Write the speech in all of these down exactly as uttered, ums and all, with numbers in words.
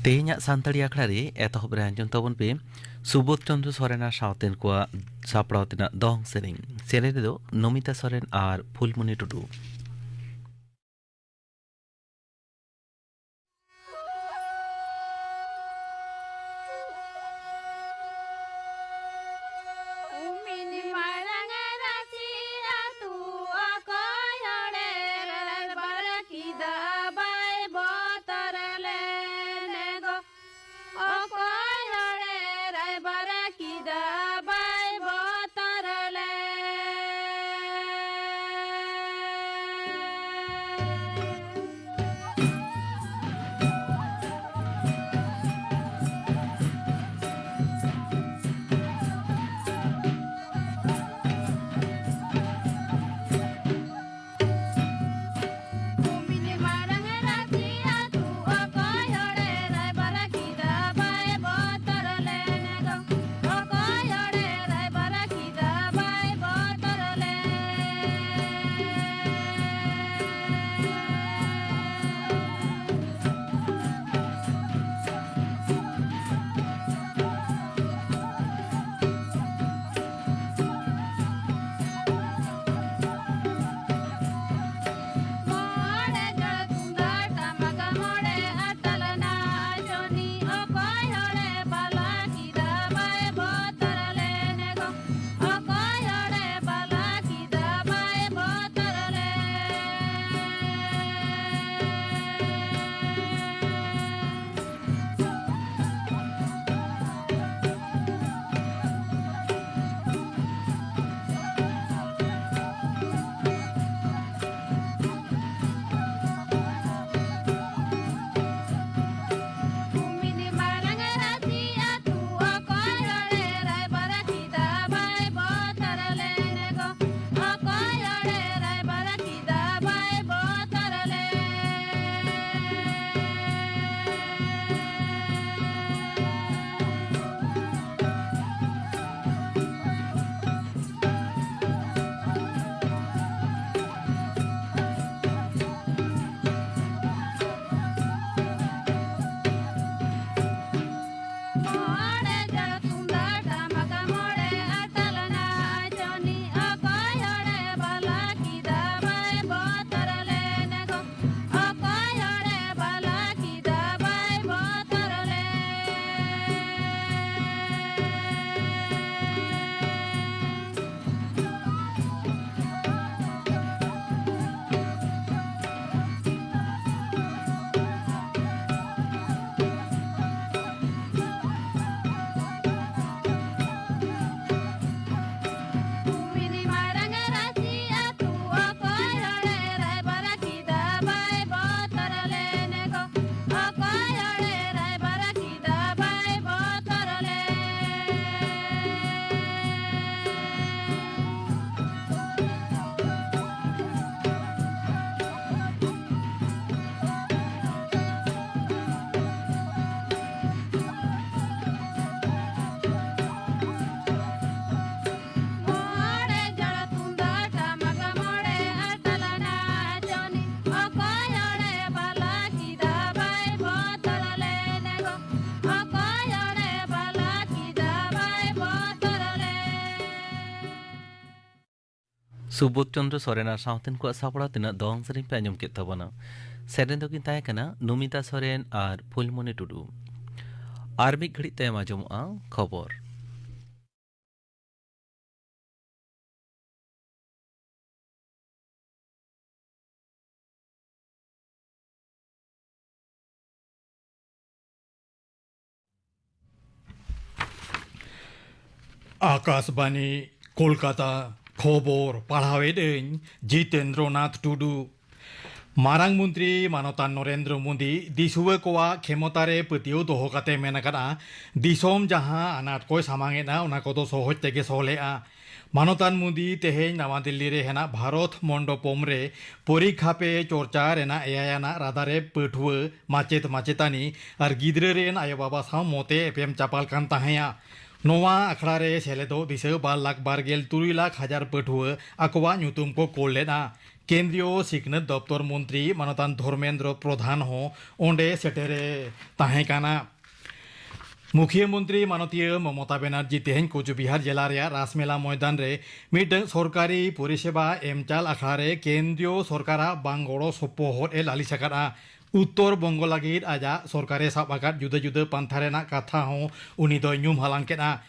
ᱛᱮᱦᱮᱧᱟᱜ ᱥᱟᱱᱛᱟᱲᱤ ᱟᱠᱷᱲᱟ ᱨᱮ ᱮᱛᱚᱦᱚᱵ ᱨᱮ ᱟᱸᱡᱚᱢ ᱛᱟᱵᱚᱱ ᱯᱮ ᱥᱩᱵᱳᱫᱷ ᱪᱚᱸᱫᱽᱨᱚ ᱥᱚᱨᱮᱱ ᱟᱨ ᱥᱟᱶᱛᱮᱱ ᱠᱚᱣᱟᱜ ᱥᱟᱯᱲᱟᱣ ᱛᱮᱱᱟᱜ ᱫᱚᱝ ᱥᱮᱨᱮᱧ᱾ ᱥᱮᱨᱮᱧ ᱨᱮᱫᱚ ᱱᱚᱢᱤᱛᱟ ᱥᱚᱨᱮᱱ ᱟᱨ ᱯᱷᱩᱞᱢᱩᱱᱤ ᱴᱩᱰᱩ᱾ ᱩᱢᱤᱱ ᱢᱟᱨᱟᱝ ᱨᱟᱹᱥᱤ ᱟᱹᱛᱩ ᱚᱠᱚᱭ ᱦᱚᱲᱮ ᱨᱟᱭᱵᱟᱨ ᱠᱤᱫᱟ ᱵᱟᱭ ᱵᱚᱛᱚᱨ ᱞᱮᱱ ᱜᱚ᱾ ᱚᱠᱚᱭ ᱦᱚᱲᱮ ᱨᱟᱭᱵᱟᱨ ᱠᱤᱫᱟ ᱵᱟᱭ ᱵᱚᱛᱚᱨ ᱞᱮᱱ᱾ ᱥᱩᱵᱳᱫᱷ ᱪᱚᱱᱫᱨᱚ ᱥᱚᱨᱮᱱ ᱟᱨ ᱥᱟᱶᱛᱮᱱ ᱠᱚᱣᱟᱜ ᱥᱟᱯᱲᱟᱣ ᱛᱮᱱᱟᱜ ᱫᱚᱝ ᱥᱮᱨᱮᱧ ᱯᱮ ᱟᱸᱡᱚᱢ ᱠᱮᱫ ᱛᱟᱵᱚᱱᱟ᱾ ᱥᱮᱨᱮᱧ ᱫᱚᱠᱤᱱ ᱛᱟᱦᱮᱸ ᱠᱟᱱᱟ ᱱᱚᱢᱤᱛᱟ ᱥᱚᱨᱮᱱ ᱟᱨ ᱯᱷᱩᱞᱢᱚᱱᱤ ᱴᱩᱰᱩ᱾ ᱟᱨ ᱢᱤᱫ ᱜᱷᱟᱹᱲᱤᱡ ᱛᱟᱭᱚᱢ ᱟᱸᱡᱚᱢᱚᱜᱼᱟ ᱠᱷᱚᱵᱚᱨ᱾ ᱟᱠᱟᱥᱵᱟᱱᱤ, ᱠᱳᱞᱠᱟᱛᱟ᱾ ᱠᱷᱚᱵᱚᱨ ᱯᱟᱲᱦᱟᱣᱮᱫ ᱟᱹᱧ ᱡᱤᱛᱮᱱᱫᱨᱚ ᱱᱟᱛᱷ ᱴᱩᱰᱩ᱾ ᱢᱟᱨᱟᱝ ᱢᱚᱱᱛᱨᱤ ᱢᱟᱱᱚᱛᱟᱱ ᱱᱚᱨᱮᱱᱫᱨᱚ ᱢᱳᱫᱤ ᱫᱤᱥᱩᱣᱟᱹ ᱠᱚᱣᱟᱜ ᱠᱷᱮᱢᱚᱛᱟ ᱨᱮ ᱯᱟᱹᱛᱭᱟᱹᱣ ᱫᱚᱦᱚ ᱠᱟᱛᱮ ᱢᱮᱱ ᱟᱠᱟᱫᱼᱟ, ᱫᱤᱥᱚᱢ ᱡᱟᱦᱟᱸ ᱟᱱᱟᱴ ᱠᱚᱭ ᱥᱟᱢᱟᱝ ᱮᱫᱼᱟ, ᱚᱱᱟ ᱠᱚᱫᱚ ᱥᱚᱦᱚᱡ ᱛᱮᱜᱮ ᱥᱚᱞᱦᱮᱜᱼᱟ᱾ ᱢᱟᱱᱚᱛᱟᱱ ᱢᱳᱫᱤ ᱛᱮᱦᱮᱧ ᱱᱟᱣᱟ ᱫᱤᱞᱞᱤ ᱨᱮ ᱦᱮᱱᱟᱜ ᱵᱷᱟᱨᱚᱛ ᱢᱚᱱᱰᱚᱯᱚᱢ ᱨᱮ ᱯᱚᱨᱤᱠᱠᱷᱟ ᱯᱮ ᱪᱚᱨᱪᱟ ᱨᱮᱱᱟᱜ ᱮᱭᱟᱭ ᱟᱱᱟᱜ ᱨᱟᱫᱟ ᱨᱮ ᱯᱟᱹᱴᱷᱩᱣᱟᱹ, ᱢᱟᱪᱮᱛ ᱢᱟᱪᱮᱛᱟᱹᱱᱤ ᱟᱨ ᱜᱤᱫᱽᱨᱟᱹ ᱨᱮᱱ ᱟᱭᱳᱼᱵᱟᱵᱟ ᱥᱟᱶ ᱢᱚᱛᱮ ᱮᱯᱮᱢ ᱪᱟᱯᱟᱞ ᱠᱟᱱ ᱛᱟᱦᱮᱸᱭᱟ᱾ ᱱᱚᱣᱟ ᱟᱠᱷᱲᱟ ᱨᱮ ᱥᱮᱞᱮᱫᱚᱜ ᱫᱤᱥᱟᱹ ᱵᱟᱨ ᱞᱟᱠᱷ ᱵᱟᱨ ᱜᱮᱞ ᱛᱩᱨᱩᱭ ᱞᱟᱠᱷ ᱦᱟᱡᱟᱨ ᱯᱟᱹᱴᱷᱩᱣᱟᱹ ᱟᱠᱚᱣᱟᱜ ᱧᱩᱛᱩᱢ ᱠᱚ ᱠᱳᱞ ᱞᱮᱫᱼᱟ᱾ ᱠᱮᱱᱫᱨᱤᱭᱚ ᱥᱤᱠᱷᱱᱟᱹᱛ ᱫᱚᱯᱛᱚᱨ ᱢᱚᱱᱛᱨᱤ ᱢᱟᱱᱚᱛᱟᱱ ᱫᱷᱚᱨᱢᱮᱱᱫᱨᱚ ᱯᱨᱚᱫᱷᱟᱱ ᱦᱚᱸ ᱚᱸᱰᱮ ᱥᱮᱴᱮᱨᱮ ᱛᱟᱦᱮᱸ ᱠᱟᱱᱟ᱾ ᱢᱩᱠᱷᱤᱭᱟᱹ ᱢᱚᱱᱛᱨᱤ ᱢᱟᱱᱚᱛᱤᱭᱟᱹ ᱢᱚᱢᱚᱛᱟ ᱵᱮᱱᱟᱨᱡᱤ ᱛᱮᱦᱮᱧ ᱠᱳᱪᱵᱤᱦᱟᱨ ᱡᱮᱞᱟ ᱨᱮᱭᱟᱜ ᱨᱟᱥᱢᱮᱞᱟ ᱢᱚᱭᱫᱟᱱ ᱨᱮ ᱢᱤᱫᱴᱟᱝ ᱥᱚᱨᱠᱟᱨᱤ ᱯᱚᱨᱤᱥᱮᱵᱟ ᱮᱢᱪᱟᱞ ᱟᱠᱷᱲᱟ ᱨᱮ ᱠᱮᱱᱫᱨᱤᱭᱚ ᱥᱚᱨᱠᱟᱨᱟᱜ ᱵᱟᱝ ᱜᱚᱲᱚ ᱥᱚᱯᱚᱦᱚᱫ ᱮ ᱞᱟᱹᱞᱤᱥ ᱟᱠᱟᱫᱼᱟ᱾ ᱩᱛᱛᱚᱨ ᱵᱚᱝᱜᱚ ᱞᱟᱹᱜᱤᱫ ᱟᱡᱟᱜ ᱥᱚᱨᱠᱟᱨᱮ ᱥᱟᱵ ᱟᱠᱟᱫ ᱡᱩᱫᱟᱹ ᱡᱩᱫᱟᱹ ᱯᱟᱱᱛᱷᱟ ᱨᱮᱱᱟᱜ ᱠᱟᱛᱷᱟ ᱦᱚᱸ ᱩᱱᱤ ᱫᱚᱭ ᱧᱩᱢ ᱦᱟᱞᱟᱝ ᱠᱮᱫᱼᱟ᱾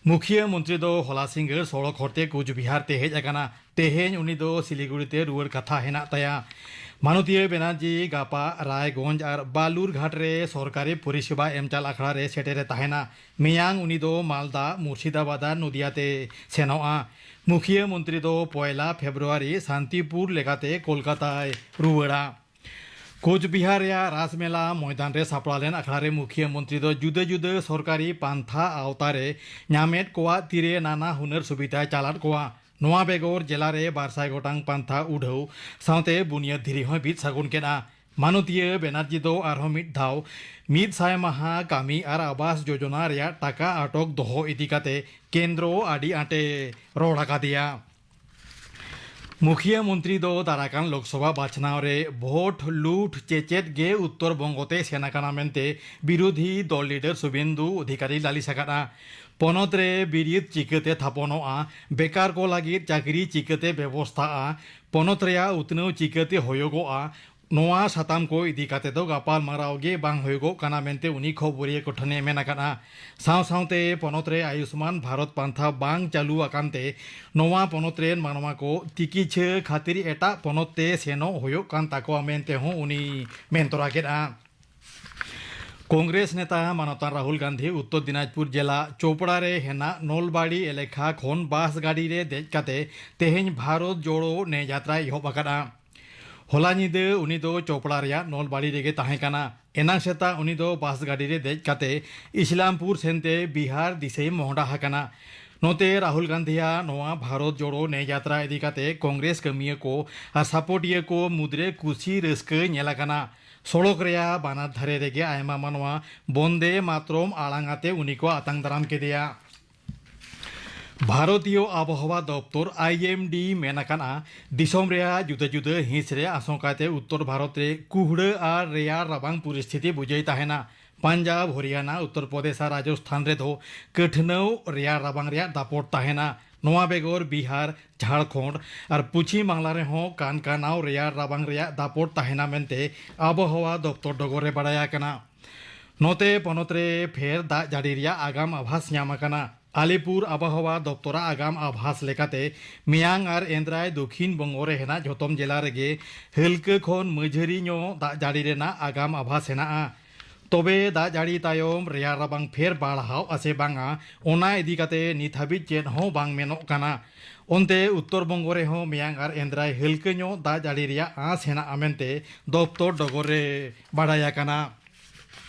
ᱢᱩᱠᱷᱤᱭᱟᱹ ᱢᱚᱱᱛᱨᱤ ᱫᱚ ᱦᱚᱞᱟ ᱥᱤᱸᱜᱟᱹᱲ ᱥᱚᱲᱚᱠ ᱦᱚᱨᱛᱮ ᱠᱳᱪᱵᱤᱦᱟᱨ ᱛᱮ ᱦᱮᱡ ᱟᱠᱟᱱᱟ᱾ ᱛᱮᱦᱮᱧ ᱩᱱᱤ ᱫᱚ ᱥᱤᱞᱤᱜᱩᱲᱤ ᱛᱮ ᱨᱩᱣᱟᱹᱲ ᱠᱟᱛᱷᱟ ᱦᱮᱱᱟᱜ ᱛᱟᱭᱟ᱾ ᱢᱟᱱᱚᱛᱤᱭᱟᱹ ᱵᱮᱱᱟᱨᱡᱤ ᱜᱟᱯᱟ ᱨᱟᱭᱜᱚᱸᱡᱽ ᱟᱨ ᱵᱟᱞᱩᱨᱜᱷᱟᱴ ᱨᱮ ᱥᱚᱨᱠᱟᱨᱤ ᱯᱚᱨᱤᱥᱮᱵᱟ ᱮᱢᱪᱟᱞ ᱟᱠᱷᱲᱟ ᱨᱮ ᱥᱮᱴᱮᱨᱮ ᱛᱟᱦᱮᱱᱟ᱾ ᱢᱮᱭᱟᱝ ᱩᱱᱤ ᱫᱚ ᱢᱟᱞᱫᱟ, ᱢᱩᱨᱥᱤᱫᱟᱵᱟᱫᱽ ᱟᱨ ᱱᱚᱫᱤᱭᱟ ᱛᱮ ᱥᱮᱱᱚᱜᱼᱟ᱾ ᱢᱩᱠᱷᱤᱭᱟᱹ ᱢᱚᱱᱛᱨᱤ ᱫᱚ ᱯᱚᱭᱞᱟ ᱯᱷᱮᱵᱽᱨᱩᱣᱟᱨᱤ ᱥᱟᱱᱛᱤᱯᱩᱨ ᱞᱮᱠᱟᱛᱮ ᱠᱳᱞᱠᱟᱛᱟᱭ ᱨᱩᱣᱟᱹᱲᱟ᱾ ᱠᱳᱪᱵᱤᱦᱟᱨ ᱨᱮᱭᱟᱜ ᱨᱟᱥᱢᱮᱞᱟ ᱢᱚᱭᱫᱟᱱ ᱨᱮ ᱥᱟᱯᱲᱟᱣ ᱞᱮᱱ ᱟᱠᱷᱲᱟ ᱨᱮ ᱢᱩᱠᱷᱤᱭᱟᱹ ᱢᱚᱱᱛᱨᱤ ᱫᱚ ᱡᱩᱫᱟᱹ ᱡᱩᱫᱟᱹ ᱥᱚᱨᱠᱟᱨᱤ ᱯᱟᱱᱛᱷᱟ ᱟᱣᱛᱟ ᱨᱮ ᱧᱟᱢᱮᱫ ᱠᱚᱣᱟᱜ ᱛᱤᱨᱮ ᱱᱟᱱᱟ ᱦᱩᱱᱟᱹᱨ ᱥᱩᱵᱤᱫᱷᱟᱭ ᱪᱟᱞᱟᱫ ᱠᱚᱣᱟ᱾ ᱱᱚᱣᱟ ᱵᱮᱜᱚᱨ ᱡᱮᱞᱟ ᱨᱮ ᱵᱟᱨ ᱥᱟᱭ ᱜᱚᱴᱟᱝ ᱯᱟᱱᱛᱷᱟ ᱩᱰᱷᱟᱹᱣ ᱥᱟᱶᱛᱮ ᱵᱩᱱᱤᱭᱟᱹᱫ ᱫᱷᱤᱨᱤ ᱦᱚᱸᱭ ᱵᱤᱫ ᱥᱟᱹᱜᱩᱱ ᱠᱮᱫᱼᱟ᱾ ᱢᱟᱱᱚᱛᱤᱭᱟᱹ ᱵᱮᱱᱟᱨᱡᱤ ᱫᱚ ᱟᱨᱦᱚᱸ ᱢᱤᱫ ᱫᱷᱟᱣ ᱢᱤᱫ ᱥᱟᱭ ᱢᱟᱦᱟ ᱠᱟᱹᱢᱤ ᱟᱨ ᱟᱵᱟᱥ ᱡᱳᱡᱚᱱᱟ ᱨᱮᱭᱟᱜ ᱴᱟᱠᱟ ᱟᱴᱚᱠ ᱫᱚᱦᱚ ᱤᱫᱤ ᱠᱟᱛᱮ ᱠᱮᱱᱫᱨᱚ ᱟᱹᱰᱤ ᱟᱸᱴᱮ ᱨᱚᱲ ᱟᱠᱟᱫᱮᱭᱟ᱾ ᱢᱩᱠᱷᱤᱭᱟᱹ ᱢᱚᱱᱛᱨᱤ ᱫᱚ ᱫᱟᱨᱟᱠᱟᱱ ᱞᱳᱠᱥᱚᱵᱷᱟ ᱵᱟᱪᱷᱱᱟᱣ ᱨᱮ ᱵᱷᱳᱴ ᱞᱩᱴ ᱪᱮᱪᱮᱫ ᱜᱮ ᱩᱛᱛᱚᱨ ᱵᱚᱝᱜᱚ ᱛᱮ ᱥᱮᱱ ᱟᱠᱟᱱᱟ ᱢᱮᱱᱛᱮ ᱵᱤᱨᱳᱫᱷᱤ ᱫᱚᱞ ᱞᱤᱰᱟᱨ ᱥᱩᱵᱷᱮᱱᱫᱩ ᱚᱫᱷᱤᱠᱟᱨᱤ ᱞᱟᱹᱞᱤᱥ ᱟᱠᱟᱫᱼᱟ᱾ ᱯᱚᱱᱚᱛ ᱨᱮ ᱵᱤᱨᱤᱫ ᱪᱤᱠᱟᱹᱛᱮ ᱛᱷᱟᱯᱚᱱᱚᱜᱼᱟ, ᱵᱮᱠᱟᱨ ᱠᱚ ᱞᱟᱹᱜᱤᱫ ᱪᱟᱹᱠᱨᱤ ᱪᱤᱠᱟᱹᱛᱮ ᱵᱮᱵᱚᱥᱛᱷᱟᱜᱼᱟ, ᱯᱚᱱᱚᱛ ᱨᱮᱭᱟᱜ ᱩᱛᱱᱟᱹᱣ ᱪᱤᱠᱟᱹᱛᱮ ᱦᱩᱭᱩᱜᱚᱜᱼᱟ, ᱱᱚᱣᱟ ᱥᱟᱛᱟᱢ ᱠᱚ ᱤᱫᱤ ᱠᱟᱛᱮ ᱫᱚ ᱜᱟᱯᱟᱞ ᱢᱟᱨᱟᱣ ᱜᱮ ᱵᱟᱝ ᱦᱩᱭᱩᱜᱚᱜ ᱠᱟᱱᱟ ᱢᱮᱱᱛᱮ ᱩᱱᱤ ᱠᱷᱚᱵᱚᱨᱤᱭᱟᱹ ᱠᱚ ᱴᱷᱮᱱᱮ ᱢᱮᱱ ᱟᱠᱟᱫᱼᱟ᱾ ᱥᱟᱶ ᱥᱟᱶᱛᱮ ᱯᱚᱱᱚᱛ ᱨᱮ ᱟᱭᱩᱥᱢᱟᱱ ᱵᱷᱟᱨᱚᱛ ᱯᱟᱱᱛᱷᱟ ᱵᱟᱝ ᱪᱟᱹᱞᱩ ᱟᱠᱟᱱ ᱛᱮ ᱱᱚᱣᱟ ᱯᱚᱱᱚᱛ ᱨᱮᱱ ᱢᱟᱱᱣᱟ ᱠᱚ ᱛᱤᱠᱤᱪᱷᱟᱹ ᱠᱷᱟᱹᱛᱤᱨ ᱮᱴᱟᱜ ᱯᱚᱱᱚᱛ ᱛᱮ ᱥᱮᱱᱚᱜ ᱦᱩᱭᱩᱜ ᱠᱟᱱ ᱛᱟᱠᱚᱣᱟ ᱢᱮᱱᱛᱮ ᱦᱚᱸ ᱩᱱᱤ ᱢᱮᱱ ᱛᱚᱨᱟ ᱠᱮᱫᱼᱟ᱾ ᱠᱚᱝᱜᱨᱮᱥ ᱱᱮᱛᱟ ᱢᱟᱱᱚᱛᱟᱱ ᱨᱟᱦᱩᱞ ᱜᱟᱱᱫᱷᱤ ᱩᱛᱛᱚᱨ ᱫᱤᱱᱟᱡᱽᱯᱩᱨ ᱡᱮᱞᱟ ᱪᱳᱯᱲᱟ ᱨᱮ ᱦᱮᱱᱟᱜ ᱱᱚᱞᱵᱟᱲᱤ ᱮᱞᱮᱠᱷᱟ ᱠᱷᱚᱱ ᱵᱟᱥ ᱜᱟᱹᱰᱤ ᱨᱮ ᱫᱮᱡ ᱠᱟᱛᱮ ᱛᱮᱦᱮᱧ ᱵᱷᱟᱨᱚᱛ ᱡᱳᱲᱳ ᱱᱮᱭ ᱡᱟᱛᱨᱟᱭ ᱮᱦᱚᱵ ᱟᱠᱟᱫᱼᱟ᱾ ᱦᱚᱞᱟ ᱧᱤᱫᱟᱹ ᱩᱱᱤ ᱫᱚ ᱪᱳᱯᱲᱟ ᱨᱮᱭᱟᱜ ᱱᱚᱞᱵᱟᱲᱤ ᱨᱮᱜᱮ ᱛᱟᱦᱮᱸ ᱠᱟᱱᱟ᱾ ᱮᱱᱟᱝ ᱥᱮᱛᱟᱜ ᱩᱱᱤ ᱫᱚ ᱵᱟᱥ ᱜᱟᱹᱰᱤ ᱨᱮ ᱫᱮᱡ ᱠᱟᱛᱮ ᱤᱥᱞᱟᱢᱯᱩᱨ ᱥᱮᱱᱛᱮ ᱵᱤᱦᱟᱨ ᱫᱤᱥᱚᱢᱮ ᱢᱚᱦᱰᱟ ᱟᱠᱟᱱᱟ᱾ ᱱᱚᱛᱮ ᱨᱟᱦᱩᱞ ᱜᱟᱱᱫᱷᱤᱭᱟᱜ ᱱᱚᱣᱟ ᱵᱷᱟᱨᱚᱛ ᱡᱳᱲᱳ ᱱᱮᱭ ᱡᱟᱛᱨᱟ ᱤᱫᱤ ᱠᱟᱛᱮ ᱠᱚᱝᱜᱨᱮᱥ ᱠᱟᱹᱢᱤᱭᱟᱹ ᱠᱚ ᱟᱨ ᱥᱟᱯᱚᱴᱤᱭᱟᱹ ᱠᱚ ᱢᱩᱫᱽᱨᱮ ᱠᱩᱥᱤ ᱨᱟᱹᱥᱠᱟᱹ ᱧᱮᱞ ᱟᱠᱟᱱᱟ᱾ ᱥᱚᱲᱚᱠ ᱨᱮᱭᱟᱜ ᱵᱟᱱᱟᱨ ᱫᱷᱟᱨᱮ ᱨᱮᱜᱮ ᱟᱭᱢᱟ ᱢᱟᱱᱣᱟ ᱵᱚᱱᱫᱮ ᱢᱟᱛᱨᱚᱢ ᱟᱲᱟᱝ ᱟᱛᱮ ᱩᱱᱤ ᱠᱚ ᱟᱛᱟᱝ ᱫᱟᱨᱟᱢ ᱠᱮᱫᱮᱭᱟ᱾ ᱵᱷᱟᱨᱚᱛᱤᱭᱚ ᱟᱵᱚᱦᱟᱣᱟ ᱫᱚᱯᱛᱚᱨ, ᱟᱭ ᱮᱢ ᱰᱤ, ᱢᱮᱱ ᱟᱠᱟᱱᱟ, ᱫᱤᱥᱚᱢ ᱨᱮᱭᱟᱜ ᱡᱩᱫᱟᱹ ᱡᱩᱫᱟᱹ ᱦᱤᱸᱥ ᱨᱮ ᱟᱥᱚᱠᱟᱭᱛᱮ ᱩᱛᱛᱚᱨ ᱵᱷᱟᱨᱚᱛ ᱨᱮ ᱠᱩᱦᱲᱟᱹ ᱟᱨ ᱨᱮᱭᱟᱲ ᱨᱟᱵᱟᱝ ᱯᱚᱨᱤᱥᱛᱷᱤᱛᱤ ᱵᱩᱡᱷᱟᱹᱭ ᱛᱟᱦᱮᱱᱟ᱾ ᱯᱟᱧᱡᱟᱵᱽ, ᱦᱚᱨᱤᱭᱟᱱᱟ, ᱩᱛᱛᱚᱨ ᱯᱨᱚᱫᱮᱥ ᱟᱨ ᱨᱟᱡᱚᱥᱛᱷᱟᱱ ᱨᱮᱫᱚ ᱠᱟᱹᱴᱷᱱᱟᱹᱣ ᱨᱮᱭᱟᱲ ᱨᱟᱵᱟᱝ ᱨᱮᱭᱟᱜ ᱫᱟᱯᱚᱴ ᱛᱟᱦᱮᱱᱟ᱾ ᱱᱚᱣᱟ ᱵᱮᱜᱚᱨ ᱵᱤᱦᱟᱨ, ᱡᱷᱟᱲᱠᱷᱚᱸᱰ ᱟᱨ ᱯᱚᱪᱷᱤᱢ ᱵᱟᱝᱞᱟ ᱨᱮᱦᱚᱸ ᱠᱟᱱᱠᱟᱱᱟᱣ ᱨᱮᱭᱟᱲ ᱨᱟᱵᱟᱝ ᱨᱮᱭᱟᱜ ᱫᱟᱯᱚᱴ ᱛᱟᱦᱮᱱᱟ ᱢᱮᱱᱛᱮ ᱟᱵᱚᱦᱟᱣᱟ ᱫᱚᱯᱛᱚᱨ ᱰᱚᱜᱚᱨ ᱨᱮ ᱵᱟᱲᱟᱭ ᱟᱠᱟᱱᱟ᱾ ᱱᱚᱛᱮ ᱯᱚᱱᱚᱛ ᱨᱮ ᱯᱷᱮᱨ ᱫᱟᱜ ᱡᱟᱹᱲᱤ ᱨᱮᱭᱟᱜ ᱟᱜᱟᱢ ᱟᱵᱷᱟᱥ ᱧᱟᱢ ᱟᱠᱟᱱᱟ᱾ ᱟᱞᱤᱯᱩᱨ ᱟᱵᱚᱦᱟᱣᱟ ᱫᱚᱯᱛᱚᱨᱟᱜ ᱟᱜᱟᱢ ᱟᱵᱷᱟᱥ ᱞᱮᱠᱟᱛᱮ, ᱢᱮᱭᱟᱝ ᱟᱨ ᱮᱱᱫᱨᱟᱭ ᱫᱚᱠᱷᱤᱱ ᱵᱚᱝᱜᱚ ᱨᱮ ᱦᱮᱱᱟᱜ ᱡᱷᱚᱛᱚᱢ ᱡᱮᱞᱟ ᱨᱮᱜᱮ ᱦᱟᱹᱞᱠᱟᱹ ᱠᱷᱚᱱ ᱢᱟᱹᱡᱷᱟᱹᱨᱤ ᱧᱚᱜ ᱫᱟᱜ ᱡᱟᱹᱲᱤ ᱨᱮᱱᱟᱜ ᱟᱜᱟᱢ ᱟᱵᱷᱟᱥ ᱦᱮᱱᱟᱜᱼᱟ᱾ ᱛᱚᱵᱮ ᱫᱟᱜ ᱡᱟᱹᱲᱤ ᱛᱟᱭᱚᱢ ᱨᱮᱭᱟᱲ ᱨᱟᱵᱟᱝ ᱯᱷᱮᱨ ᱵᱟᱲᱦᱟᱣ ᱟᱥᱮ ᱵᱟᱝᱟ, ᱚᱱᱟ ᱤᱫᱤ ᱠᱟᱛᱮ ᱱᱤᱛ ᱦᱟᱹᱵᱤᱡ ᱪᱮᱫ ᱦᱚᱸ ᱵᱟᱝ ᱢᱮᱱᱚᱜ ᱠᱟᱱᱟ᱾ ᱚᱱᱛᱮ ᱩᱛᱛᱚᱨ ᱵᱚᱝᱜᱚ ᱨᱮᱦᱚᱸ ᱢᱮᱭᱟᱝ ᱟᱨ ᱮᱱᱫᱨᱟᱭ ᱦᱟᱹᱞᱠᱟᱹ ᱧᱚᱜ ᱫᱟᱜ ᱡᱟᱹᱲᱤ ᱨᱮᱭᱟᱜ ᱟᱸᱥ ᱦᱮᱱᱟᱜᱼᱟ ᱢᱮᱱᱛᱮ ᱫᱚᱯᱛᱚᱨ ᱰᱚᱜᱚᱨ ᱨᱮ ᱵᱟᱲᱟᱭ ᱟᱠᱟᱱᱟ᱾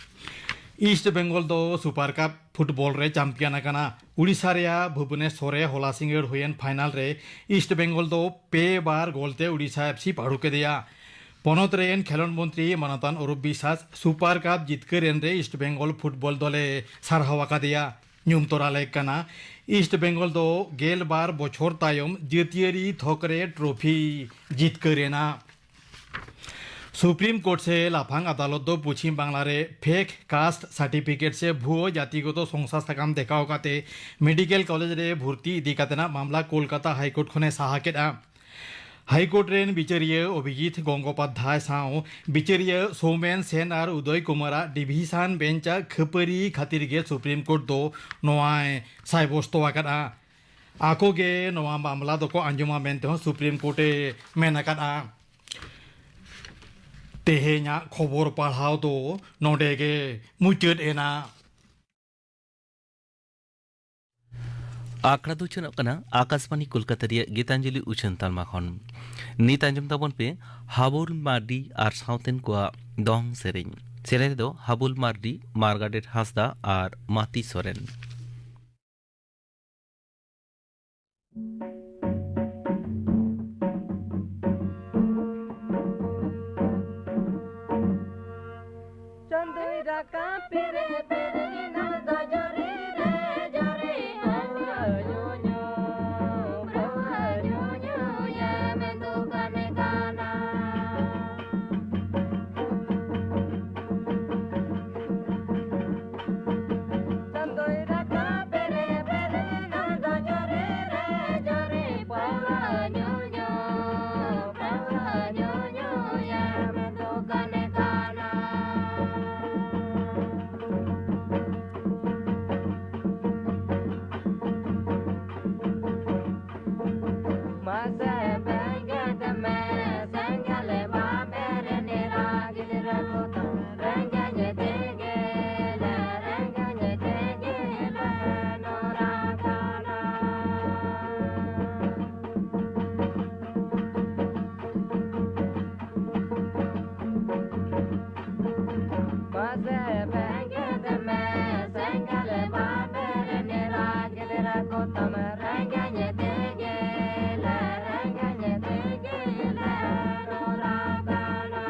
ᱤᱥᱴ ᱵᱮᱝᱜᱚᱞ ᱫᱚ ᱥᱩᱯᱟᱨ ᱠᱟᱯ ᱯᱷᱩᱴᱵᱚᱞ ᱨᱮ ᱪᱟᱢᱯᱤᱭᱟᱱ ᱟᱠᱟᱱᱟ᱾ ᱩᱰᱤᱥᱟ ᱨᱮᱭᱟᱜ ᱵᱷᱩᱵᱚᱱᱮᱥᱣᱚᱨ ᱨᱮ ᱦᱚᱞᱟ ᱥᱤᱸᱜᱟᱹᱲ ᱦᱩᱭᱮᱱ ᱯᱷᱟᱭᱱᱟᱞ ᱨᱮ ᱤᱥᱴ ᱵᱮᱝᱜᱚᱞ ᱫᱚ ᱯᱮ ᱵᱟᱨ ᱜᱳᱞ ᱛᱮ ᱩᱰᱤᱥᱟ ᱮᱯᱷ ᱥᱤ ᱯᱟᱹᱰᱩ ᱠᱮᱫᱮᱭᱟ᱾ ᱯᱚᱱᱚᱛ ᱨᱮᱱ ᱠᱷᱮᱞᱚᱸᱰ ᱢᱚᱱᱛᱨᱤ ᱢᱟᱱᱚᱛᱟᱱ ᱚᱨᱩᱯ ᱵᱤᱥᱟᱥ ᱥᱩᱯᱟᱨ ᱠᱟᱯ ᱡᱤᱛᱠᱟᱹᱨ ᱮᱱ ᱨᱮ ᱤᱥᱴ ᱵᱮᱝᱜᱚᱞ ᱯᱷᱩᱴᱵᱚᱞ ᱫᱚᱞᱮ ᱥᱟᱨᱦᱟᱣ ᱟᱠᱟᱫᱮᱭᱟ᱾ ᱧᱩᱢ ᱛᱚᱨᱟ ᱞᱮᱠ ᱠᱟᱱᱟ᱾ ᱤᱥᱴ ᱵᱮᱝᱜᱚᱞ ᱫᱚ ᱜᱮᱞ ᱵᱟᱨ ᱵᱚᱪᱷᱚᱨ ᱛᱟᱭᱚᱢ ᱡᱟᱹᱛᱤᱭᱟᱹᱨᱤ ᱛᱷᱚᱠ ᱨᱮ ᱴᱨᱚᱯᱷᱤ ᱡᱤᱛᱠᱟᱹᱨ ᱮᱱᱟ᱾ ᱥᱩᱯᱨᱤᱢ ᱠᱳᱨᱴ ᱥᱮ ᱞᱟᱯᱷᱟᱝ ᱟᱫᱟᱞᱚᱛ ᱫᱚ ᱯᱚᱪᱷᱤᱢ ᱵᱟᱝᱞᱟ ᱨᱮ ᱯᱷᱮᱠ ᱠᱟᱥᱴ ᱥᱟᱨᱴᱤᱯᱷᱤᱠᱮᱴ ᱥᱮ ᱵᱷᱩᱭᱟᱹ ᱡᱟᱛᱤᱜᱚᱛᱚ ᱥᱚᱝᱥᱛᱷᱟ ᱥᱟᱠᱟᱢ ᱫᱮᱠᱷᱟᱣ ᱠᱟᱛᱮ ᱢᱮᱰᱤᱠᱮᱞ ᱠᱚᱞᱮᱡᱽ ᱨᱮ ᱵᱷᱚᱨᱛᱤ ᱤᱫᱤ ᱠᱟᱛᱮᱱᱟᱜ ᱢᱟᱢᱞᱟ ᱠᱳᱞᱠᱟᱛᱟ ᱦᱟᱭᱠᱳᱨᱴ ᱠᱷᱚᱱᱮ ᱥᱟᱦᱟ ᱠᱮᱫᱼᱟ᱾ ᱦᱟᱭᱠᱳᱨᱴ ᱨᱮᱱ ᱵᱤᱪᱟᱹᱨᱤᱭᱟᱹ ᱚᱵᱷᱤᱡᱤᱛ ᱜᱚᱝᱜᱳᱯᱟᱫᱽᱫᱷᱟᱭ ᱥᱟᱶ ᱵᱤᱪᱟᱹᱨᱤᱭᱟᱹ ᱥᱳᱢᱮᱱ ᱥᱮᱱ ᱟᱨ ᱩᱫᱚᱭ ᱠᱩᱢᱟᱨᱟᱜ ᱰᱤᱵᱷᱤᱥᱚᱱ ᱵᱮᱧᱪ ᱟᱜ ᱠᱷᱟᱹᱯᱟᱹᱨᱤ ᱠᱷᱟᱹᱛᱤᱨ ᱜᱮ ᱥᱩᱯᱨᱤᱢ ᱠᱳᱨᱴ ᱫᱚ ᱱᱚᱣᱟᱭ ᱥᱟᱭᱵᱚᱥᱛᱚ ᱟᱠᱟᱫᱼᱟ᱾ ᱟᱠᱚ ᱜᱮ ᱱᱚᱣᱟ ᱢᱟᱢᱞᱟ ᱫᱚᱠᱚ ᱟᱸᱡᱚᱢᱟ ᱢᱮᱱᱛᱮ ᱦᱚᱸ ᱥᱩᱯᱨᱤᱢ ᱠᱳᱨᱴ ᱮ ᱢᱮᱱ ᱟᱠᱟᱫᱼᱟ᱾ ᱛᱮᱦᱮᱧᱟᱜ ᱠᱷᱚᱵᱚᱨ ᱯᱟᱲᱦᱟᱣ ᱫᱚ ᱱᱚᱰᱮ ᱜᱮ ᱢᱩᱪᱟᱹᱫ ᱮᱱᱟ᱾ ᱟᱠᱷᱲᱟ ᱫᱚ ᱩᱪᱷᱟᱹᱱᱚᱜ ᱠᱟᱱᱟ ᱟᱠᱟᱥᱵᱟᱱᱤ ᱠᱳᱞᱠᱟᱛᱟ ᱨᱮᱭᱟᱜ ᱜᱤᱛᱟᱧᱡᱚᱞᱤ ᱩᱪᱷᱟᱹᱱ ᱛᱟᱞᱢᱟ ᱠᱷᱚᱱ᱾ ᱱᱤᱛ ᱟᱸᱡᱚᱢ ᱛᱟᱵᱚᱱ ᱯᱮ ᱦᱟᱵᱩᱞ ᱢᱟᱨᱰᱤ ᱟᱨ ᱥᱟᱶᱛᱮᱱ ᱠᱚᱣᱟᱜ ᱫᱚᱝ ᱥᱮᱨᱮᱧ᱾ ᱥᱮᱨᱮᱧ ᱨᱮᱫᱚ ᱦᱟᱵᱩᱞ ᱢᱟᱨᱰᱤ, ᱢᱟᱨᱜᱟᱨᱮᱴ ᱦᱟᱸᱥᱫᱟ ᱟᱨ ᱢᱟᱛᱤ ᱥᱚᱨᱮᱱ᱾ ᱪᱟᱸᱫᱚᱭ ᱨᱟᱠᱟᱵ ᱯᱮᱨᱮ ᱯᱮᱨᱮ, ᱱᱟᱣᱟ ᱫᱚ ᱡᱚᱨᱤ ᱨᱮ ᱡᱚᱨᱤ, ᱯᱟᱹᱣᱨᱟᱹ ᱧᱩ ᱧᱩ, ᱯᱟᱹᱣᱨᱟᱹ ᱧᱩ ᱧᱩ, ᱭᱮ ᱢᱮᱱᱫᱚ ᱜᱟᱱᱮ ᱠᱟᱱᱟ᱾ ᱪᱟᱸᱫᱚᱭ ᱨᱟᱠᱟᱵ ᱯᱮᱨᱮ ᱯᱮᱨᱮ, ᱱᱟᱣᱟ ᱫᱚ ᱡᱚᱨᱤ ᱨᱮ ᱡᱚᱨᱤ, ᱯᱟᱹᱣᱨᱟᱹ ᱧᱩ ᱧᱩ, ᱯᱟᱹᱣᱨᱟᱹ ᱧᱩ ᱧᱩ, ᱭᱮ ᱢᱮᱱᱫᱚ ᱜᱟᱱᱮ ᱠᱟᱱᱟ᱾ ᱢᱟᱥᱮ ᱵᱮᱸᱜᱮᱫ ᱢᱮ ᱥᱮᱸᱜᱮᱞ ᱵᱟᱵᱮᱨ ᱰᱮᱨᱟ ᱜᱤᱫᱽᱨᱟᱹ ᱠᱚ ᱛᱟᱢ ᱨᱮᱸᱜᱮᱡ ᱛᱮᱜᱮ ᱞᱮ, ᱨᱮᱸᱜᱮᱡ ᱛᱮᱜᱮ ᱞᱮ ᱱᱚᱨᱟ ᱠᱟᱱᱟ᱾ ᱢᱟᱥᱮ ᱵᱮᱸᱜᱮᱫ ᱢᱮ ᱥᱮᱸᱜᱮᱞ ᱵᱟᱵᱮᱨ ᱰᱮᱨᱟ ᱜᱤᱫᱽᱨᱟᱹ ᱠᱚ ᱛᱟᱢ ᱨᱮᱸᱜᱮᱡ ᱛᱮᱜᱮ ᱞᱮ, ᱨᱮᱸᱜᱮᱡ ᱛᱮᱜᱮ ᱞᱮ ᱱᱚᱨᱟ ᱠᱟᱱᱟ᱾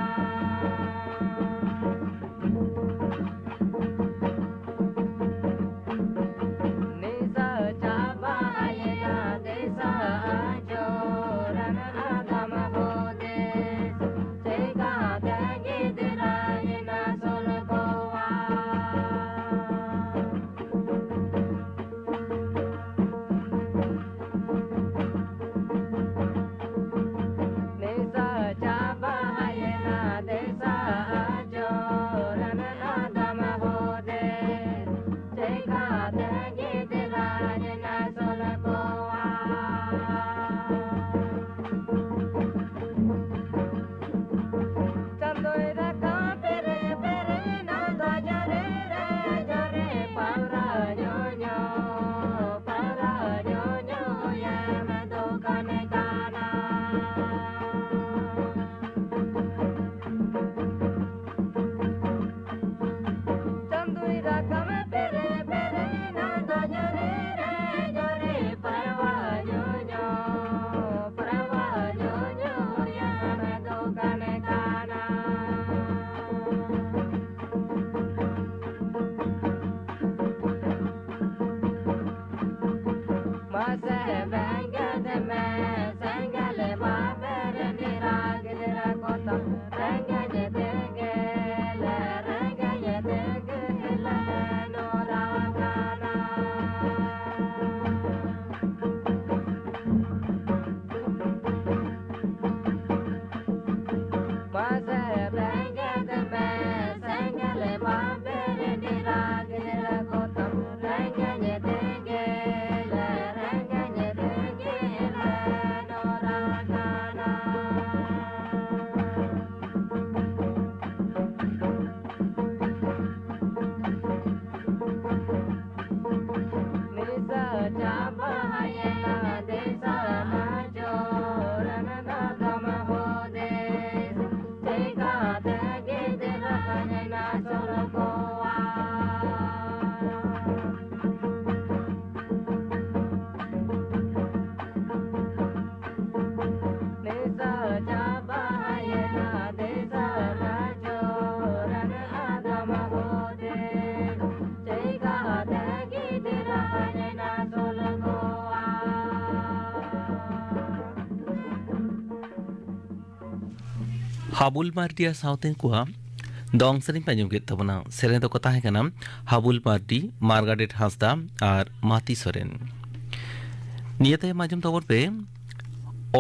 ᱦᱟᱵᱩᱞ ᱢᱟᱨᱰᱤᱭᱟ ᱥᱟᱶᱛᱮ ᱠᱚᱣᱟᱜ ᱫᱚᱝ ᱥᱮᱨᱮᱧ ᱯᱮ ᱟᱸᱡᱚᱢ ᱠᱮᱫ ᱛᱟᱵᱚᱱᱟ᱾ ᱥᱮᱨᱮᱧ ᱫᱚᱠᱚ ᱛᱟᱦᱮᱸ ᱠᱟᱱᱟ ᱦᱟᱵᱩᱞ ᱢᱟᱨᱰᱤ, ᱢᱟᱨᱜᱟᱨᱮᱴ ᱦᱟᱸᱥᱫᱟ ᱟᱨ ᱢᱟᱛᱤ ᱥᱚᱨᱮᱱ᱾ ᱱᱤᱭᱟᱹ ᱛᱟᱭᱚᱢ ᱟᱸᱡᱚᱢ ᱛᱟᱵᱚᱱ ᱯᱮ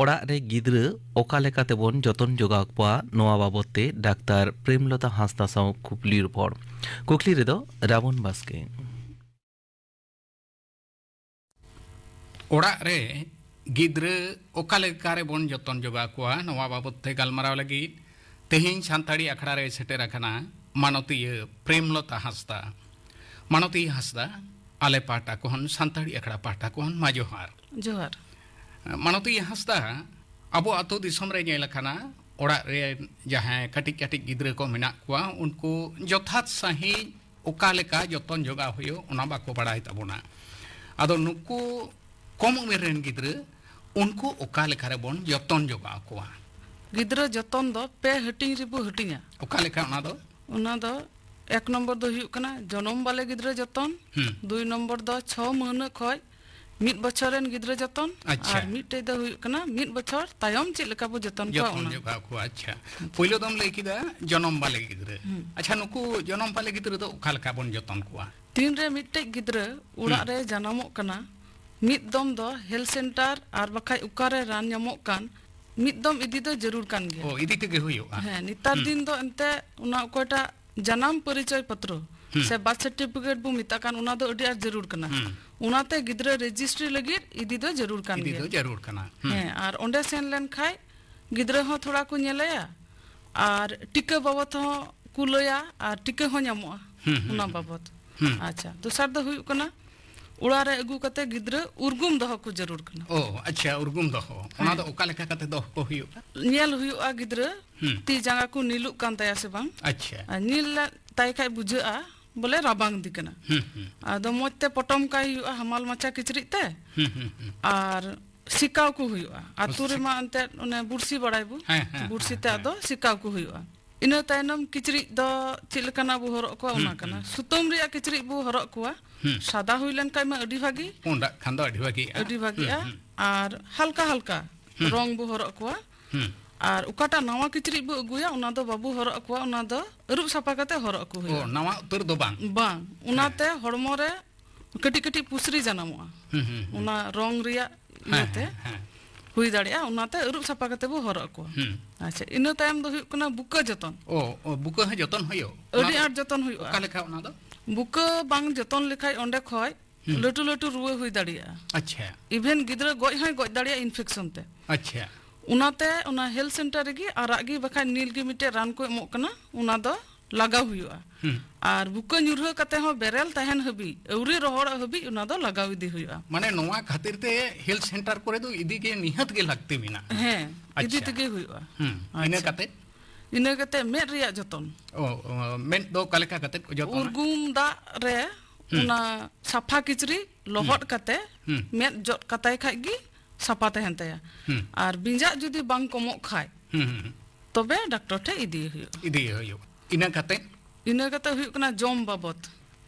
ᱚᱲᱟᱜ ᱨᱮ ᱜᱤᱫᱽᱨᱟᱹ ᱚᱠᱟ ᱞᱮᱠᱟ ᱛᱮᱵᱚᱱ ᱡᱚᱛᱚᱱ ᱡᱚᱜᱟᱣ ᱠᱚᱣᱟ, ᱱᱚᱣᱟ ᱵᱟᱵᱚᱛ ᱛᱮ ᱰᱟᱠᱛᱟᱨ ᱯᱨᱮᱢᱞᱚᱛᱟ ᱦᱟᱸᱥᱫᱟ ᱥᱟᱶ ᱠᱩᱠᱞᱤ ᱨᱚᱯᱚᱲ᱾ ᱠᱩᱠᱞᱤ ᱨᱮᱫᱚ ᱨᱟᱵᱚᱱ ᱵᱟᱥᱠᱮ᱾ ᱚᱲᱟᱜ ᱨᱮ ᱜᱤᱫᱽᱨᱟᱹ ᱚᱠᱟ ᱞᱮᱠᱟ ᱨᱮᱵᱚᱱ ᱡᱚᱛᱚᱱ ᱡᱚᱜᱟᱣ ᱠᱚᱣᱟ, ᱱᱚᱣᱟ ᱵᱟᱵᱚᱛ ᱛᱮ ᱜᱟᱞᱢᱟᱨᱟᱣ ᱞᱟᱹᱜᱤᱫ ᱛᱮᱦᱮᱧ ᱥᱟᱱᱛᱟᱲᱤ ᱟᱠᱷᱲᱟ ᱨᱮ ᱥᱮᱴᱮᱨ ᱟᱠᱟᱱᱟ ᱢᱟᱱᱚᱛᱤᱭᱟᱹ ᱯᱨᱮᱢᱞᱚᱛᱟ ᱦᱟᱸᱥᱫᱟ᱾ ᱢᱟᱱᱚᱛᱤᱭᱟᱹ ᱦᱟᱸᱥᱫᱟ, ᱟᱞᱮ ᱯᱟᱦᱴᱟ ᱠᱚ ᱦᱚᱸ, ᱥᱟᱱᱛᱟᱲᱤ ᱟᱠᱷᱲᱟ ᱯᱟᱦᱴᱟ ᱠᱚ ᱦᱚᱸ, ᱢᱟ ᱡᱚᱦᱟᱨ᱾ ᱡᱚᱦᱟᱨ᱾ ᱢᱟᱱᱚᱛᱤᱭᱟᱹ ᱦᱟᱸᱥᱫᱟ, ᱟᱵᱚ ᱟᱹᱛᱩ ᱫᱤᱥᱚᱢ ᱨᱮ ᱧᱮᱞ ᱟᱠᱟᱱᱟ, ᱚᱲᱟᱜ ᱨᱮ ᱡᱟᱦᱟᱸᱭ ᱠᱟᱹᱴᱤᱡ ᱠᱟᱹᱴᱤᱡ ᱜᱤᱫᱽᱨᱟᱹ ᱠᱚ ᱢᱮᱱᱟᱜ ᱠᱚᱣᱟ, ᱩᱱᱠᱩ ᱡᱚᱛᱷᱟᱛ ᱥᱟᱺᱦᱤᱡ ᱚᱠᱟ ᱞᱮᱠᱟ ᱡᱚᱛᱚᱱ ᱡᱚᱜᱟᱣ ᱦᱩᱭᱩᱜ, ᱚᱱᱟ ᱵᱟᱠᱚ ᱵᱟᱲᱟᱭ ᱛᱟᱵᱚᱱᱟ᱾ ᱟᱫᱚ ᱱᱩᱠᱩ ᱠᱚᱢ ᱩᱢᱮᱨ ᱨᱮᱱ ᱜᱤᱫᱽᱨᱟᱹ, ᱩᱱᱠᱩ ᱚᱠᱟ ᱞᱮᱠᱟ ᱨᱮᱵᱚᱱ ᱡᱚᱛᱚᱱ ᱡᱚᱜᱟᱣ ᱠᱚᱣᱟ? ᱜᱤᱫᱽᱨᱟᱹ ᱡᱚᱛᱚᱱ ᱫᱚ ᱯᱮ ᱦᱟᱹᱴᱤᱧ ᱨᱮᱵᱚ ᱦᱟᱹᱴᱤᱧᱟ᱾ ᱚᱠᱟ ᱞᱮᱠᱟ ᱚᱱᱟ ᱫᱚ? ᱚᱱᱟ ᱫᱚ ᱮᱠ ᱱᱚᱢᱵᱚᱨ ᱫᱚ ᱦᱩᱭᱩᱜ ᱠᱟᱱᱟ ᱡᱚᱱᱚᱢ ᱵᱟᱞᱮ ᱜᱤᱫᱽᱨᱟᱹ ᱡᱚᱛᱚᱱ, ᱦᱩᱸ᱾ ᱫᱩᱭ ᱱᱚᱢᱵᱚᱨ ᱫᱚ ᱪᱷᱚ ᱢᱟᱹᱦᱱᱟᱹ ᱠᱷᱚᱡ ᱢᱤᱫ ᱵᱚᱪᱷᱚᱨ ᱨᱮᱱ ᱜᱤᱫᱽᱨᱟᱹ ᱡᱚᱛᱚᱱ, ᱟᱪᱪᱷᱟ᱾ ᱟᱨ ᱢᱤᱫᱴᱮᱡ ᱫᱚ ᱦᱩᱭᱩᱜ ᱠᱟᱱᱟ ᱢᱤᱫ ᱵᱚᱪᱷᱚᱨ ᱛᱟᱭᱚᱢ ᱪᱮᱫ ᱞᱮᱠᱟ ᱵᱚ ᱡᱚᱛᱚᱱ ᱠᱚᱣᱟ, ᱡᱚᱛᱚᱱ ᱚᱱᱟ᱾ ᱡᱚᱜᱟᱣ ᱠᱚᱣᱟ, ᱟᱪᱪᱷᱟ᱾ ᱯᱳᱭᱞᱳ ᱫᱚᱢ ᱞᱟᱹᱭ ᱠᱮᱫᱟ ᱡᱚᱱᱚᱢ ᱵᱟᱞᱮ ᱜᱤᱫᱽᱨᱟᱹ᱾ ᱦᱩᱸ᱾ ᱟᱪᱪᱷᱟ, ᱱᱩᱠᱩ ᱡᱚᱱᱚᱢ ᱵᱟᱞᱮ ᱜᱤᱫᱽᱨᱟᱹ ᱫᱚ ᱚᱠᱟ ᱞᱮᱠᱟ ᱵᱚᱱ ᱡᱚᱛᱚᱱ ᱠᱚᱣᱟ? ᱛᱤᱱᱨᱮ ᱢᱤᱫᱴᱮᱡ ᱜᱤᱫᱽᱨᱟᱹ ᱚᱲᱟᱜ ᱦᱩᱸ᱾ ᱨᱮ ᱡᱟᱱᱟᱢᱚᱜ ᱠᱟᱱᱟ, ᱢᱤᱫ ᱫᱚᱢ ᱫᱚ ᱦᱮᱞᱛᱷ ᱥᱮᱱᱴᱟᱨ ᱟᱨ ᱵᱟᱠᱷᱟᱡ ᱚᱠᱟᱨᱮ ᱨᱟᱱ ᱧᱟᱢᱚᱜ ᱠᱟᱱ, ᱢᱤᱫ ᱫᱚᱢ ᱤᱫᱤ ᱫᱚ ᱡᱟᱹᱨᱩᱲ ᱠᱟᱱ ᱜᱮᱭᱟ᱾ ᱚ, ᱤᱫᱤ ᱛᱮᱜᱮ ᱦᱩᱭᱩᱜᱼᱟ᱾ ᱦᱮᱸ, ᱱᱮᱛᱟᱨ ᱦᱩᱸ᱾ ᱫᱤᱱ ᱫᱚ ᱮᱱᱛᱮ ᱚᱱᱟ ᱚᱠᱚᱭᱴᱟᱜ ᱡᱟᱱᱟᱢ ᱯᱚᱨᱤᱪᱚᱭ ᱯᱚᱛᱨᱚ ᱦᱩᱸ᱾ ᱥᱮ ᱵᱟᱨᱛᱷ ᱥᱟᱨᱴᱤᱯᱷᱤᱠᱮᱴ ᱵᱚ ᱢᱮᱛᱟᱜ ᱠᱟᱱ, ᱚᱱᱟ ᱫᱚ ᱟᱹᱰᱤ ᱟᱸᱴ ᱡᱟᱹᱨᱩᱲ ᱠᱟᱱᱟ᱾ ᱦᱩᱸ᱾ ᱚᱱᱟᱛᱮ ᱜᱤᱫᱽᱨᱟᱹ ᱨᱮᱡᱤᱥᱴᱨᱤ ᱞᱟᱹᱜᱤᱫ ᱤᱫᱤ ᱫᱚ ᱡᱟᱹᱨᱩᱲ ᱠᱟᱱ ᱤᱫᱤ ᱜᱮᱭᱟ᱾ ᱫᱚ ᱡᱟᱹᱨᱩᱲ ᱠᱟᱱᱟ᱾ ᱦᱩᱸ᱾ ᱦᱮᱸ, ᱟᱨ ᱚᱸᱰᱮ ᱥᱮᱱ ᱞᱮᱱ ᱠᱷᱟᱡ ᱜᱤᱫᱽᱨᱟᱹ ᱦᱚᱸ ᱛᱷᱚᱲᱟ ᱠᱚ ᱧᱮᱞᱮᱭᱟ, ᱟᱨ ᱴᱤᱠᱟᱹ ᱵᱟᱵᱚᱛ ᱦᱚᱸ ᱠᱚ ᱞᱟᱹᱭᱟ, ᱟᱨ ᱴᱤᱠᱟᱹ ᱦᱚᱸ ᱧᱟᱢᱚᱜᱼᱟ᱾ ᱦᱩᱸ, ᱦᱩᱸ, ᱚᱱᱟ ᱦᱩᱸ᱾ ᱵᱟᱵᱚᱛ᱾ ᱦᱩᱸ᱾ ᱟᱪᱪᱷᱟ, ᱫᱚᱥᱟᱨ ᱫᱚ ᱦᱩᱭᱩᱜ ᱠᱟᱱᱟ, ᱚᱲᱟᱜ ᱨᱮ ᱟᱹᱜᱩ ᱠᱟᱛᱮ ᱜᱤᱫᱽᱨᱟᱹ ᱩᱨᱜᱩᱢ ᱫᱚᱦᱚ ᱠᱚ ᱡᱟᱹᱨᱩᱲ ᱠᱟᱱᱟ᱾ ᱚ, ᱟᱪᱪᱷᱟ, ᱩᱨᱜᱩᱢ ᱫᱚᱦᱚ᱾ ᱚᱱᱟ ᱦᱮᱸ᱾ ᱫᱚ ᱚᱠᱟ ᱞᱮᱠᱟ ᱠᱟᱛᱮ ᱫᱚᱦᱚ ᱠᱚ ᱦᱩᱭᱩᱜᱼᱟ? ᱧᱮᱞ ᱦᱩᱭᱩᱜᱼᱟ ᱜᱤᱫᱽᱨᱟᱹ ᱦᱩᱸ᱾ ᱛᱤ ᱡᱟᱸᱜᱟ ᱠᱚ ᱱᱤᱞᱩᱜ ᱠᱟᱱ ᱛᱟᱭᱟ ᱥᱮ ᱵᱟᱝ᱾ ᱟᱪᱪᱷᱟ᱾ ᱟᱨ ᱧᱤᱞ ᱞᱮ-, ᱛᱟᱭ ᱠᱷᱟᱡ ᱵᱩᱡᱷᱟᱹᱜᱼᱟ ᱵᱚᱞᱮ ᱨᱟᱵᱟᱝ ᱫᱤ ᱠᱟᱱᱟ᱾ ᱦᱩᱸ, ᱦᱩᱸ᱾ ᱟᱫᱚ ᱢᱚᱡᱽ ᱛᱮ ᱯᱚᱴᱚᱢ ᱠᱟᱭ ᱦᱩᱭᱩᱜᱼᱟ ᱦᱟᱢᱟᱞ ᱢᱟᱪᱷᱟ ᱠᱤᱪᱨᱤᱡ ᱛᱮ᱾ ᱦᱩᱸ, ᱦᱩᱸ, ᱦᱩᱸ᱾ ᱟᱨ ᱥᱤᱠᱟᱣ ᱠᱚ ᱦᱩᱭᱩᱜᱼᱟ᱾ ᱟᱹᱛᱩ ᱥᱤ- ᱨᱮᱢᱟ ᱮᱱᱛᱮᱫ ᱚᱱᱮ ᱵᱩᱨᱥᱤ ᱵᱟᱲᱟᱭ ᱵᱚ᱾ ᱦᱮᱸ, ᱦᱮᱸ, ᱵᱩᱨᱥᱤ ᱦᱮᱸ, ᱛᱮ ᱦᱮᱸ᱾ ᱟᱫᱚ ᱥᱤᱠᱟᱣ ᱠᱚ ᱦᱩᱭᱩᱜᱼᱟ᱾ ᱤᱱᱟᱹ ᱛᱟᱭᱱᱚᱢ ᱠᱤᱪᱨᱤᱡ ᱫᱚ ᱪᱮᱫ ᱞᱮᱠᱟᱱᱟᱜ ᱵᱚ ᱦᱚᱨᱚᱜ ᱠᱚᱣᱟ, ᱦᱩᱸ, ᱚᱱᱟ ᱠᱟᱱᱟ᱾ ᱦᱩᱸ᱾ ᱥᱩᱛᱟᱹᱢ ᱨᱮᱭᱟᱜ ᱠᱤᱪᱨᱤᱡ ᱵᱚ ᱦᱚᱨᱚᱜ ᱠᱚᱣᱟ᱾ ᱦᱩᱸ᱾ ᱥᱟᱫᱟ ᱦᱩᱭ ᱞᱮᱱ ᱠᱷᱟᱡ ᱢᱟ ᱟᱹᱰᱤ ᱵᱷᱟᱹᱜᱤ᱾ ᱯᱩᱸᱰᱟᱜ ᱠᱷᱟᱱ ᱫᱚ ᱟᱹᱰᱤ ᱵᱷᱟᱹᱜᱤᱜᱼᱟ᱾ ᱟᱹᱰᱤ ᱵᱷᱟᱹᱜᱤᱜᱼᱟ᱾ ᱦᱩᱸ, ᱦᱩᱸ᱾ ᱟᱨ ᱦᱟᱞᱠᱟ ᱦᱟᱞᱠᱟ ᱦᱩᱸ᱾ ᱨᱚᱝ ᱵᱚ ᱦᱚᱨᱚᱜ ᱠᱚᱣᱟ᱾ ᱦᱩᱸ᱾ ᱟᱨ ᱚᱠᱟᱴᱟᱜ ᱱᱟᱣᱟ ᱠᱤᱪᱨᱤᱡ ᱵᱚ ᱟᱹᱜᱩᱭᱟ, ᱚᱱᱟ ᱫᱚ ᱵᱟᱵᱚ ᱦᱚᱨᱚᱜ ᱟᱠᱚᱣᱟ, ᱚᱱᱟ ᱫᱚ ᱟᱹᱨᱩᱵ ᱥᱟᱯᱷᱟ ᱠᱟᱛᱮ ᱦᱚᱨᱚᱜ ᱟᱠᱚ ᱚ, ᱦᱩᱭᱩᱜᱼᱟ᱾ ᱱᱟᱣᱟ ᱩᱛᱟᱹᱨ ᱫᱚ ᱵᱟᱝ? ᱵᱟᱝ, ᱚᱱᱟᱛᱮ ᱦᱮᱸ᱾ ᱦᱚᱲᱢᱚ ᱨᱮ ᱠᱟᱹᱴᱤᱡ ᱠᱟᱹᱴᱤᱡ ᱯᱩᱥᱨᱤ ᱡᱟᱱᱟᱢᱚᱜᱼᱟ᱾ ᱦᱩᱸ, ᱦᱩᱸ, ᱦᱩᱸ᱾ ᱚᱱᱟ ᱨᱚᱝ ᱨᱮᱭᱟᱜ ᱦᱮᱸ, ᱤᱭᱟᱹᱛᱮ ᱦᱮᱸ, ᱦᱮᱸ᱾ ᱦᱩᱭ ᱫᱟᱲᱮᱭᱟᱜᱼᱟ, ᱚᱱᱟᱛᱮ ᱟᱹᱨᱩᱵ ᱥᱟᱯᱷᱟ ᱠᱟᱛᱮ ᱵᱚ ᱦᱚᱨᱚᱜ ᱟᱠᱚᱣᱟ᱾ ᱦᱩᱸ᱾ ᱟᱪᱪᱷᱟ, ᱤᱱᱟᱹ ᱛᱟᱭᱚᱢ ᱫᱚ ᱦᱩᱭᱩᱜ ᱠᱟᱱᱟ ᱵᱩᱠᱟᱹ ᱡᱚᱛᱚᱱ᱾ ᱚ, ᱚ, ᱵᱩᱠᱟᱹ ᱦᱚᱸ ᱡᱚᱛᱚᱱ ᱦᱩᱭᱩᱜ? ᱟᱹᱰᱤ ᱚᱱᱟ ᱫᱚ ᱟᱸᱴ ᱡᱚᱛᱚᱱ ᱦᱩᱭᱩᱜᱼᱟ᱾ ᱚᱠᱟ ᱞᱮᱠᱟ ᱚᱱᱟ ᱫᱚ? ᱵᱩᱠᱟᱹ ᱵᱟᱝ ᱡᱚᱛᱚᱱ ᱞᱮᱠᱷᱟᱡ ᱚᱸᱰᱮ ᱠᱷᱚᱡ ᱦᱩᱸ᱾ ᱞᱟᱹᱴᱩ ᱞᱟᱹᱴᱩ ᱨᱩᱣᱟᱹ ᱦᱩᱭ ᱫᱟᱲᱮᱭᱟᱜᱼᱟ᱾ ᱟᱪᱪᱷᱟ᱾ Even ᱜᱤᱫᱽᱨᱟᱹ ᱜᱚᱡ ᱦᱚᱸᱭ ᱜᱚᱡ ᱫᱟᱲᱮᱭᱟᱜᱼᱟ infection ᱛᱮ᱾ ᱟᱪᱪᱷᱟ᱾ ᱚᱱᱟᱛᱮ ᱚᱱᱟ health center ᱨᱮᱜᱮ ᱟᱨᱟᱜ ᱜᱮ ᱵᱟᱠᱷᱟᱡ ᱱᱤᱞ ᱜᱮ ᱢᱤᱫᱴᱮᱡ ᱨᱟᱱ ᱠᱚ ᱮᱢᱚᱜ ᱠᱟᱱᱟ, ᱚᱱᱟ ᱫᱚ ᱞᱟᱜᱟᱣ ᱦᱩᱭᱩᱜᱼᱟ᱾ ᱦᱩᱸ᱾ ᱟᱨ ᱵᱩᱠᱟᱹ ᱧᱩᱨᱦᱟᱹ ᱠᱟᱛᱮ ᱦᱚᱸ ᱵᱮᱨᱮᱞ ᱛᱟᱦᱮᱱ ᱦᱟᱹᱵᱤᱡ, ᱟᱹᱣᱨᱤ ᱨᱚᱦᱚᱲᱚᱜ ᱦᱟᱹᱵᱤᱡ ᱚᱱᱟ ᱫᱚ ᱞᱟᱜᱟᱣ ᱤᱫᱤ ᱦᱩᱭᱩᱜᱼᱟ᱾ ᱢᱟᱱᱮ ᱱᱚᱣᱟ ᱠᱷᱟᱹᱛᱤᱨ ᱛᱮ health center ᱠᱚᱨᱮ ᱫᱚ ᱤᱫᱤ ᱜᱮ ᱱᱤᱦᱟᱹᱛ ᱜᱮ ᱞᱟᱹᱠᱛᱤ ᱢᱮᱱᱟᱜᱼᱟ᱾ ᱦᱮᱸ, ᱤᱫᱤ ᱟᱪᱪᱷᱟ᱾ ᱛᱮᱜᱮ ᱦᱩᱭᱩᱜᱼᱟ᱾ ᱦᱩᱸ, ᱤᱱᱟᱹ ᱟᱪᱪᱷᱟ᱾ ᱠᱟᱛᱮ? ᱤᱱᱟᱹ ᱠᱟᱛᱮ ᱢᱮᱫ ᱨᱮᱭᱟᱜ ᱡᱚᱛᱚᱱ᱾ ᱚ, ᱚ, ᱢᱮᱫ ᱫᱚ ᱚᱠᱟ ᱞᱮᱠᱟ ᱠᱟᱛᱮ ᱠᱚ ᱡᱚᱛᱚᱱᱟ? ᱩᱨᱜᱩᱢ ᱫᱟᱜ ᱨᱮ ᱦᱩᱸ᱾ ᱚᱱᱟ ᱥᱟᱯᱷᱟ ᱠᱤᱪᱨᱤᱡ ᱞᱚᱦᱚᱫ ᱦᱩᱸ᱾ ᱠᱟᱛᱮ ᱦᱩᱸ᱾ ᱢᱮᱫ ᱡᱚᱫ ᱠᱟᱛᱟᱭ ᱠᱷᱟᱡ ᱜᱮ ᱥᱟᱯᱷᱟ ᱛᱟᱦᱮᱱ ᱛᱟᱭᱟ᱾ ᱦᱩᱸ᱾ ᱟᱨ ᱵᱤᱸᱡᱟᱜ ᱡᱩᱫᱤ ᱵᱟᱝ ᱠᱚᱢᱚᱜ ᱠᱷᱟᱡ, ᱦᱩᱸ, ᱦᱩᱸ, ᱦᱩᱸ᱾ ᱛᱚᱵᱮ ᱰᱟᱠᱛᱚᱨ ᱴᱷᱮᱡ ᱤᱫᱤᱭᱮ ᱦᱩᱭᱩᱜᱼᱟ᱾ ᱤᱫᱤᱭᱮ ᱦᱩᱭᱩᱜᱼᱟ᱾ ᱤᱱᱟᱹ ᱠᱟᱛᱮ? ᱤᱱᱟᱹ ᱠᱟᱛᱮ ᱦᱩᱭᱩᱜ ᱠᱟᱱᱟ ᱡᱚᱢ ᱵᱟᱵᱚᱛ᱾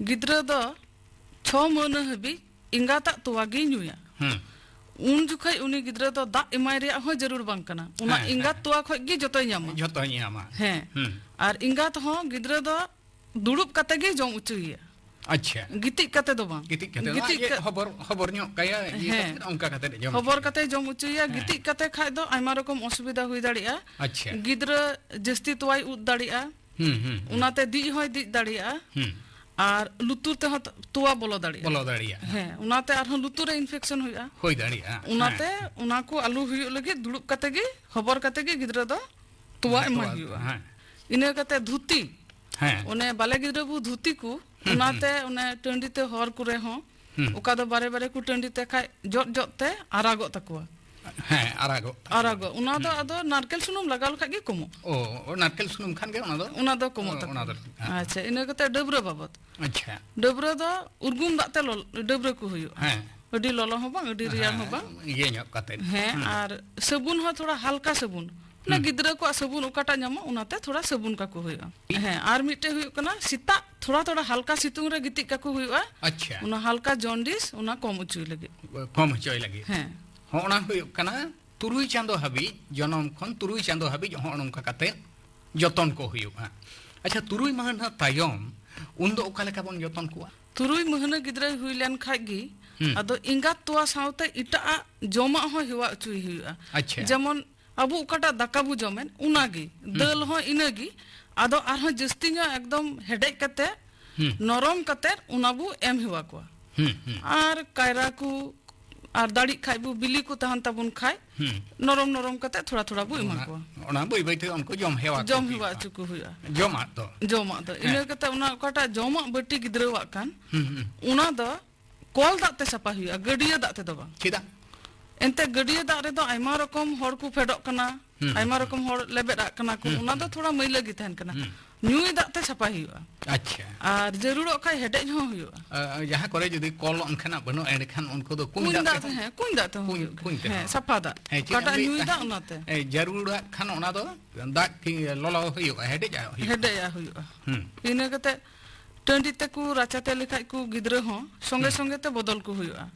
ᱜᱤᱫᱽᱨᱟᱹ ᱫᱚ ᱪᱷᱚ ᱢᱟᱹᱦᱱᱟᱹ ᱦᱟᱹᱵᱤᱡ ᱮᱸᱜᱟᱛᱟᱜ ᱛᱚᱣᱟ ᱜᱮᱭ ᱧᱩᱭᱟ᱾ ᱦᱩᱸ᱾ ᱩᱱ ᱡᱚᱠᱷᱚᱡ ᱩᱱᱤ ᱜᱤᱫᱽᱨᱟᱹ ᱫᱚ ᱫᱟᱜ ᱮᱢᱟᱭ ᱨᱮᱭᱟᱜ ᱦᱚᱸ ᱡᱟᱹᱨᱩᱲ ᱵᱟᱝ ᱠᱟᱱᱟ᱾ ᱚᱱᱟ ᱦᱮᱸ, ᱮᱸᱜᱟᱛ ᱦᱮᱸ᱾ ᱛᱚᱣᱟ ᱠᱷᱚᱡ ᱜᱮ ᱡᱚᱛᱚᱭ ᱧᱟᱢᱟ᱾ ᱡᱚᱛᱚᱭ ᱧᱟᱢᱟ᱾ ᱦᱮᱸ᱾ ᱦᱩᱸ᱾ ᱟᱨ ᱮᱸᱜᱟᱛ ᱦᱚᱸ ᱜᱤᱫᱽᱨᱟᱹ ᱫᱚ ᱫᱩᱲᱩᱵ ᱠᱟᱛᱮ ᱜᱮ ᱡᱚᱢ ᱚᱪᱚᱭᱮᱭᱟ᱾ ᱟᱪᱪᱷᱟ᱾ ᱜᱤᱛᱤᱡ ᱠᱟᱛᱮ ᱫᱚ ᱵᱟᱝ᱾ ᱜᱤᱛᱤᱡ ᱠᱟᱛᱮ ᱫᱚ ᱜᱤᱛᱤᱡ ᱟᱡ ᱮ ᱠᱟ- ᱦᱚᱵᱚᱨ, ᱦᱚᱵᱚᱨ ᱧᱚᱜ ᱠᱟᱭᱟ, ᱤᱭᱟᱹ ᱦᱮᱸ᱾ ᱠᱟᱛᱮ ᱚᱱᱠᱟ ᱠᱟᱛᱮ ᱡᱚᱢ ᱦᱚᱵᱚᱨ ᱦᱚᱪᱚᱭᱮᱭᱟ᱾ ᱠᱟᱛᱮ ᱡᱚᱢ ᱚᱪᱚᱭᱮᱭᱟ᱾ ᱦᱮᱸ᱾ ᱜᱤᱛᱤᱡ ᱠᱟᱛᱮ ᱠᱷᱟᱡ ᱫᱚ ᱟᱭᱢᱟ ᱨᱚᱠᱚᱢ ᱚᱥᱩᱵᱤᱫᱷᱟ ᱦᱩᱭ ᱫᱟᱲᱮᱭᱟᱜᱼᱟ᱾ ᱟᱪᱪᱷᱟ᱾ ᱜᱤᱫᱽᱨᱟᱹ ᱡᱟᱹᱥᱛᱤ ᱛᱚᱣᱟᱭ ᱩᱫ ᱫᱟᱲᱮᱭᱟᱜᱼᱟ᱾ ᱦᱩᱸ, ᱦᱩᱸ, ᱦᱩᱸ᱾ ᱚᱱᱟᱛᱮ ᱫᱤᱡ ᱦᱚᱸᱭ ᱫᱤᱡ ᱫᱟᱲᱮᱭᱟᱜᱼᱟ᱾ ᱦᱩᱸ᱾ ᱟᱨ ᱞᱩᱛᱩᱨ ᱛᱮᱦᱚᱸ ᱛᱚᱣᱟ ᱵᱚᱞᱚ ᱫᱟᱲᱮᱭᱟᱜᱼᱟ᱾ ᱵᱚᱞᱚ ᱫᱟᱲᱮᱭᱟᱜᱼᱟ᱾ ᱦᱮᱸ, ᱚᱱᱟᱛᱮ ᱟᱨᱦᱚᱸ ᱞᱩᱛᱩᱨ ᱨᱮ infection ᱦᱩᱭᱩᱜᱼᱟ᱾ ᱦᱩᱭ ᱫᱟᱲᱮᱭᱟᱜᱼᱟ᱾ ᱚᱱᱟᱛᱮ ᱦᱮᱸ᱾ ᱚᱱᱟ ᱠᱚ ᱟᱞᱚ ᱦᱩᱭᱩᱜ ᱞᱟᱹᱜᱤᱫ ᱫᱩᱲᱩᱵ ᱠᱟᱛᱮ ᱜᱮ, ᱦᱚᱵᱚᱨ ᱠᱟᱛᱮ ᱜᱮ ᱜᱤᱫᱽᱨᱟᱹ ᱫᱚ ᱛᱚᱣᱟ ᱦᱮᱸ, ᱮᱢᱟᱭ ᱛᱚᱣᱟ, ᱦᱩᱭᱩᱜᱼᱟ᱾ ᱦᱮᱸ᱾ ᱤᱱᱟᱹ ᱠᱟᱛᱮ ᱫᱷᱩᱛᱤ, ᱦᱮᱸ᱾ ᱚᱱᱮ ᱵᱟᱞᱮ ᱜᱤᱫᱽᱨᱟᱹ ᱵᱚ ᱫᱷᱩᱛᱤ ᱠᱚ, ᱦᱩᱸ, ᱚᱱᱟᱛᱮ ᱦᱩᱸ᱾ ᱚᱱᱮ ᱴᱟᱺᱰᱤ ᱛᱮ ᱦᱚᱨ ᱠᱚᱨᱮ ᱦᱚᱸ ᱦᱩᱸ᱾ ᱚᱠᱟ ᱫᱚ ᱵᱟᱨᱮ ᱵᱟᱨᱮ ᱠᱚ ᱴᱟᱺᱰᱤ ᱛᱮ ᱠᱷᱟᱡ ᱡᱚᱫ ᱡᱚᱫ ᱛᱮ ᱟᱨᱟᱜᱚᱜ ᱛᱟᱠᱚᱣᱟ᱾ ᱦᱮᱸ, ᱟᱨᱟᱜᱚᱜ ᱛᱟᱠᱚᱣᱟ᱾ ᱟᱨᱟᱜᱚᱜ᱾ ᱚᱱᱟ ᱫᱚ ᱦᱩᱸ᱾ ᱟᱫᱚ ᱱᱟᱨᱠᱮᱞ ᱥᱩᱱᱩᱢ ᱞᱟᱜᱟᱣ ᱞᱮᱠᱷᱟᱡ ᱜᱮ ᱠᱚᱢᱚᱜ᱾ ᱚ, ᱚ, ᱱᱟᱨᱠᱮᱞ ᱥᱩᱱᱩᱢ ᱠᱷᱟᱱ ᱜᱮ ᱚᱱᱟ ᱫᱚ? ᱚᱱᱟ ᱫᱚ ᱠᱚᱢᱚᱜ ᱚ, ᱛᱟᱠᱚᱣᱟ᱾ ᱚᱱᱟ ᱫᱚ, ᱦᱮᱸ᱾ ᱟᱪᱪᱷᱟ, ᱤᱱᱟᱹ ᱠᱟᱛᱮ ᱰᱟᱹᱵᱽᱨᱟᱹ ᱵᱟᱵᱚᱫ᱾ ᱟᱪᱪᱷᱟ᱾ ᱰᱟᱹᱵᱽᱨᱟᱹ ᱫᱚ ᱩᱨᱜᱩᱢ ᱫᱟᱜ ᱛᱮ ᱞᱚᱞ-, ᱰᱟᱹᱵᱽᱨᱟᱹ ᱠᱚ ᱦᱩᱭᱩᱜᱼᱟ᱾ ᱦᱮᱸ᱾ ᱟᱹᱰᱤ ᱞᱚᱞᱚ ᱦᱚᱸ ᱵᱟᱝ, ᱟᱹᱰᱤ ᱨᱮᱭᱟᱲ ᱦᱮᱸ, ᱦᱚᱸ ᱵᱟᱝ᱾ ᱤᱭᱟᱹ ᱧᱚᱜ ᱠᱟᱛᱮ᱾ ᱦᱮᱸ, ᱦᱩᱸ᱾ ᱟᱨ ᱥᱟᱵᱩᱱ ᱦᱚᱸ ᱛᱷᱚᱲᱟ ᱦᱟᱞᱠᱟ ᱥᱟᱵᱩᱱ᱾ ᱚᱱᱟ ᱦᱩᱸ᱾ ᱜᱤᱫᱽᱨᱟᱹ ᱠᱚᱣᱟᱜ ᱥᱟᱵᱩᱱ ᱚᱠᱟᱴᱟᱜ ᱧᱟᱢᱚᱜ, ᱚᱱᱟᱛᱮ ᱛᱷᱚᱲᱟ ᱥᱟᱵᱩᱱ ᱠᱟᱠᱚ ᱦᱩᱭᱩᱜᱼᱟ᱾ ᱦᱮᱸ, ᱟᱨ ᱢᱤᱫᱴᱮᱡ ᱦᱩᱭᱩᱜ ᱠᱟᱱᱟ ᱥᱮᱛᱟᱜ ᱛᱷᱚᱲᱟ ᱛᱷᱚᱲᱟ ᱦᱟᱞᱠᱟ ᱥᱤᱛᱩᱝ ᱨᱮ ᱜᱤᱛᱤᱡ ᱠᱟᱠᱚ ᱦᱩᱭᱩᱜᱼᱟ᱾ ᱟᱪᱪᱷᱟ᱾ ᱚᱱᱟ ᱦᱟᱞᱠᱟ ᱡᱚᱱᱰᱤᱥ, ᱚᱱᱟ ᱠᱚᱢ ᱚᱪᱚᱭ ᱞᱟᱹᱜᱤᱫ᱾ ᱠᱚᱢ ᱦᱚᱪᱚᱭ ᱞᱟᱹᱜᱤᱫ᱾ ᱦᱮᱸ᱾ ᱦᱚᱸ, ᱚᱱᱟ ᱦᱩᱭᱩᱜ ᱠᱟᱱᱟ ᱛᱩᱨᱩᱭ ᱪᱟᱸᱫᱚ ᱦᱟᱹᱵᱤᱡ, ᱡᱚᱱᱚᱢ ᱠᱷᱚᱱ ᱛᱩᱨᱩᱭ ᱪᱟᱸᱫᱚ ᱦᱟᱹᱵᱤᱡ ᱦᱚᱸᱜᱼᱚ ᱱᱚᱝᱠᱟ ᱠᱟᱛᱮ ᱡᱚᱛᱚᱱ ᱠᱚ ᱦᱩᱭᱩᱜᱼᱟ᱾ ᱟᱪᱪᱷᱟ, ᱛᱩᱨᱩᱭ ᱢᱟᱹᱦᱱᱟᱹ ᱛᱟᱭᱚᱢ ᱩᱱ ᱫᱚ ᱚᱠᱟ ᱞᱮᱠᱟ ᱵᱚᱱ ᱡᱚᱛᱚᱱ ᱠᱚᱣᱟ? ᱛᱩᱨᱩᱭ ᱢᱟᱹᱦᱱᱟᱹ ᱜᱤᱫᱽᱨᱟᱹᱭ ᱦᱩᱭ ᱞᱮᱱ ᱠᱷᱟᱡ ᱜᱮ, ᱦᱩᱸ᱾ ᱟᱫᱚ ᱮᱸᱜᱟᱛ ᱛᱚᱣᱟ ᱥᱟᱶᱛᱮ ᱮᱴᱟᱜ ᱟᱜ ᱡᱚᱢᱟᱜ ᱦᱚᱸ ᱦᱮᱣᱟ ᱦᱚᱪᱚᱭ ᱦᱩᱭᱩᱜᱼᱟ᱾ ᱟᱪᱪᱷᱟ᱾ ᱡᱮᱢᱚᱱ ᱟᱵᱚ ᱚᱠᱟᱴᱟᱜ ᱫᱟᱠᱟ ᱵᱚ ᱡᱚᱢᱮᱫ, ᱚᱱᱟᱜᱮ, ᱦᱩᱸ᱾ ᱫᱟᱹᱞ ᱦᱚᱸ ᱤᱱᱟᱹᱜᱮ, ᱟᱫᱚ ᱟᱨᱦᱚᱸ ᱡᱟᱹᱥᱛᱤ ᱧᱚᱜ ᱮᱠᱫᱚᱢ ᱦᱮᱰᱮᱡ ᱠᱟᱛᱮ, ᱦᱩᱸ᱾ ᱱᱚᱨᱚᱢ ᱠᱟᱛᱮ ᱚᱱᱟ ᱵᱚ ᱮᱢ ᱦᱮᱣᱟ ᱠᱚᱣᱟ᱾ ᱦᱩᱸ, ᱦᱩᱸ᱾ ᱟᱨ ᱠᱟᱭᱨᱟ ᱠᱚ, ᱟᱨ ᱫᱟᱲᱮᱜ ᱠᱷᱟᱡ ᱵᱚ, ᱵᱤᱞᱤ ᱠᱚ ᱛᱟᱦᱮᱱ ᱛᱟᱵᱚᱱ ᱠᱷᱟᱡ, ᱦᱩᱸ᱾ ᱱᱚᱨᱚᱢ ᱱᱚᱨᱚᱢ ᱠᱟᱛᱮ ᱛᱷᱚᱲᱟ ᱛᱷᱚᱲᱟ ᱵᱚ ᱮᱢᱟ ᱚᱱᱟ, ᱠᱚᱣᱟ᱾ ᱚᱱᱟ ᱵᱟᱹᱭ ᱵᱟᱹᱭ ᱛᱮ ᱩᱱᱠᱩ ᱡᱚᱢ ᱦᱮᱣᱟ ᱠᱚ ᱡᱚᱢ ᱦᱩᱭᱩᱜᱼᱟ᱾ ᱦᱮᱣᱟ ᱦᱚᱪᱚ ᱠᱚ ᱦᱩᱭᱩᱜᱼᱟ᱾ ᱡᱚᱢᱟᱜ ᱫᱚ᱾ ᱡᱚᱢᱟᱜ ᱫᱚ᱾ ᱦᱮᱸ᱾ ᱤᱱᱟᱹ ᱠᱟᱛᱮ ᱚᱱᱟ ᱚᱠᱟᱴᱟᱜ ᱡᱚᱢᱟᱜ ᱵᱟᱹᱴᱤ ᱜᱤᱫᱽᱨᱟᱹᱣᱟᱜ ᱠᱟᱱ, ᱦᱩᱸ, ᱦᱩᱸ᱾ ᱚᱱᱟ ᱫᱚ ᱠᱚᱞ ᱫᱟᱜ ᱛᱮ ᱥᱟᱯᱷᱟ ᱦᱩᱭᱩᱜᱼᱟ, ᱜᱟᱹᱰᱭᱟᱹ ᱫᱟᱜ ᱛᱮᱫᱚ ᱵᱟᱝ᱾ ᱪᱮᱫᱟᱜ? ᱮᱱᱛᱮ ᱜᱟᱹᱰᱭᱟᱹ ᱫᱟᱜ ᱨᱮᱫᱚ ᱟᱭᱢᱟ ᱨᱚᱠᱚᱢ ᱦᱚᱲ ᱠᱚ ᱯᱷᱮᱰᱚᱜ ᱠᱟᱱᱟ, ᱦᱩᱸ, ᱟᱭᱢᱟ ᱦᱩᱸ, ᱨᱚᱠᱚᱢ ᱦᱚᱲ ᱞᱮᱵᱮᱫ ᱟᱜ ᱠᱟᱱᱟ ᱠᱚ, ᱦᱩᱸ, ᱚᱱᱟ ᱫᱚ ᱦᱩᱸ᱾ ᱛᱷᱚᱲᱟ ᱢᱟᱹᱭᱞᱟᱹ ᱜᱮ ᱛᱟᱦᱮᱱ ᱠᱟᱱᱟ᱾ ᱦᱩᱸ᱾ ᱧᱩᱭ ᱫᱟᱜ ᱛᱮ ᱥᱟᱯᱷᱟᱭ ᱦᱩᱭᱩᱜᱼᱟ᱾ ᱟᱪᱪᱷᱟ᱾ ᱟᱨ ᱡᱟᱹᱨᱩᱲᱚᱜ ᱠᱷᱟᱡ ᱦᱮᱰᱮᱡ ᱦᱚᱸ ᱦᱩᱭᱩᱜᱼᱟ᱾ ᱟ, ᱡᱟᱦᱟᱸ ᱠᱚᱨᱮ ᱡᱩᱫᱤ ᱠᱚᱞ ᱚᱱᱠᱟᱱᱟᱜ ᱵᱟᱹᱱᱩᱜᱼᱟ, ᱮᱸᱰᱮᱠᱷᱟᱱ ᱩᱱᱠᱩ ᱫᱚ ᱠᱩᱧ ᱠᱩᱧ ᱫᱟᱜ ᱫᱟᱜ ᱛᱮᱦᱚᱸ, ᱛᱮ, ᱦᱮᱸ, ᱠᱩᱧ ᱫᱟᱜ ᱛᱮᱦᱚᱸ ᱠᱩᱧ, ᱦᱩᱭᱩᱜ ᱠᱩᱧ ᱜᱮᱭᱟ᱾ ᱦᱮᱸ, ᱛᱮᱦᱚᱸ᱾ ᱥᱟᱯᱷᱟ ᱫᱟᱜ᱾ ᱦᱮᱸ, ᱪᱮᱫ ᱮᱢ ᱚᱠᱟᱴᱟᱜ ᱞᱟᱹᱭᱮᱫ ᱧᱩᱭ ᱛᱟᱦᱮᱸᱫ? ᱫᱟᱜ, ᱚᱱᱟᱛᱮ᱾ ᱮ, ᱡᱟᱹᱨᱩᱲᱟᱜ ᱠᱷᱟᱱ ᱚᱱᱟ ᱫᱚ ᱫᱟᱜ ᱠᱤ ᱞᱚᱞᱚ ᱦᱩᱭᱩᱜᱼᱟ, ᱦᱮᱰᱮᱡᱟᱜ ᱦᱩᱭᱩᱜᱼᱟ᱾ ᱦᱮᱰᱮᱡᱟᱜ ᱦᱩᱭᱩᱜᱼᱟ᱾ ᱦᱩᱸ᱾ ᱤᱱᱟᱹ ᱠᱟᱛᱮ ᱴᱟᱺᱰᱤ ᱛᱮᱠᱚ ᱨᱟᱪᱟ ᱛᱮ ᱞᱮᱠᱷᱟᱡ ᱠᱚ ᱜᱤᱫᱽᱨᱟᱹ ᱦᱚᱸ ᱥᱚᱸᱜᱮ ᱦᱩᱸ᱾ ᱥᱚᱸᱜᱮ ᱛᱮ ᱵᱚᱫᱚᱞ ᱠᱚ ᱦᱩᱭᱩᱜᱼᱟ᱾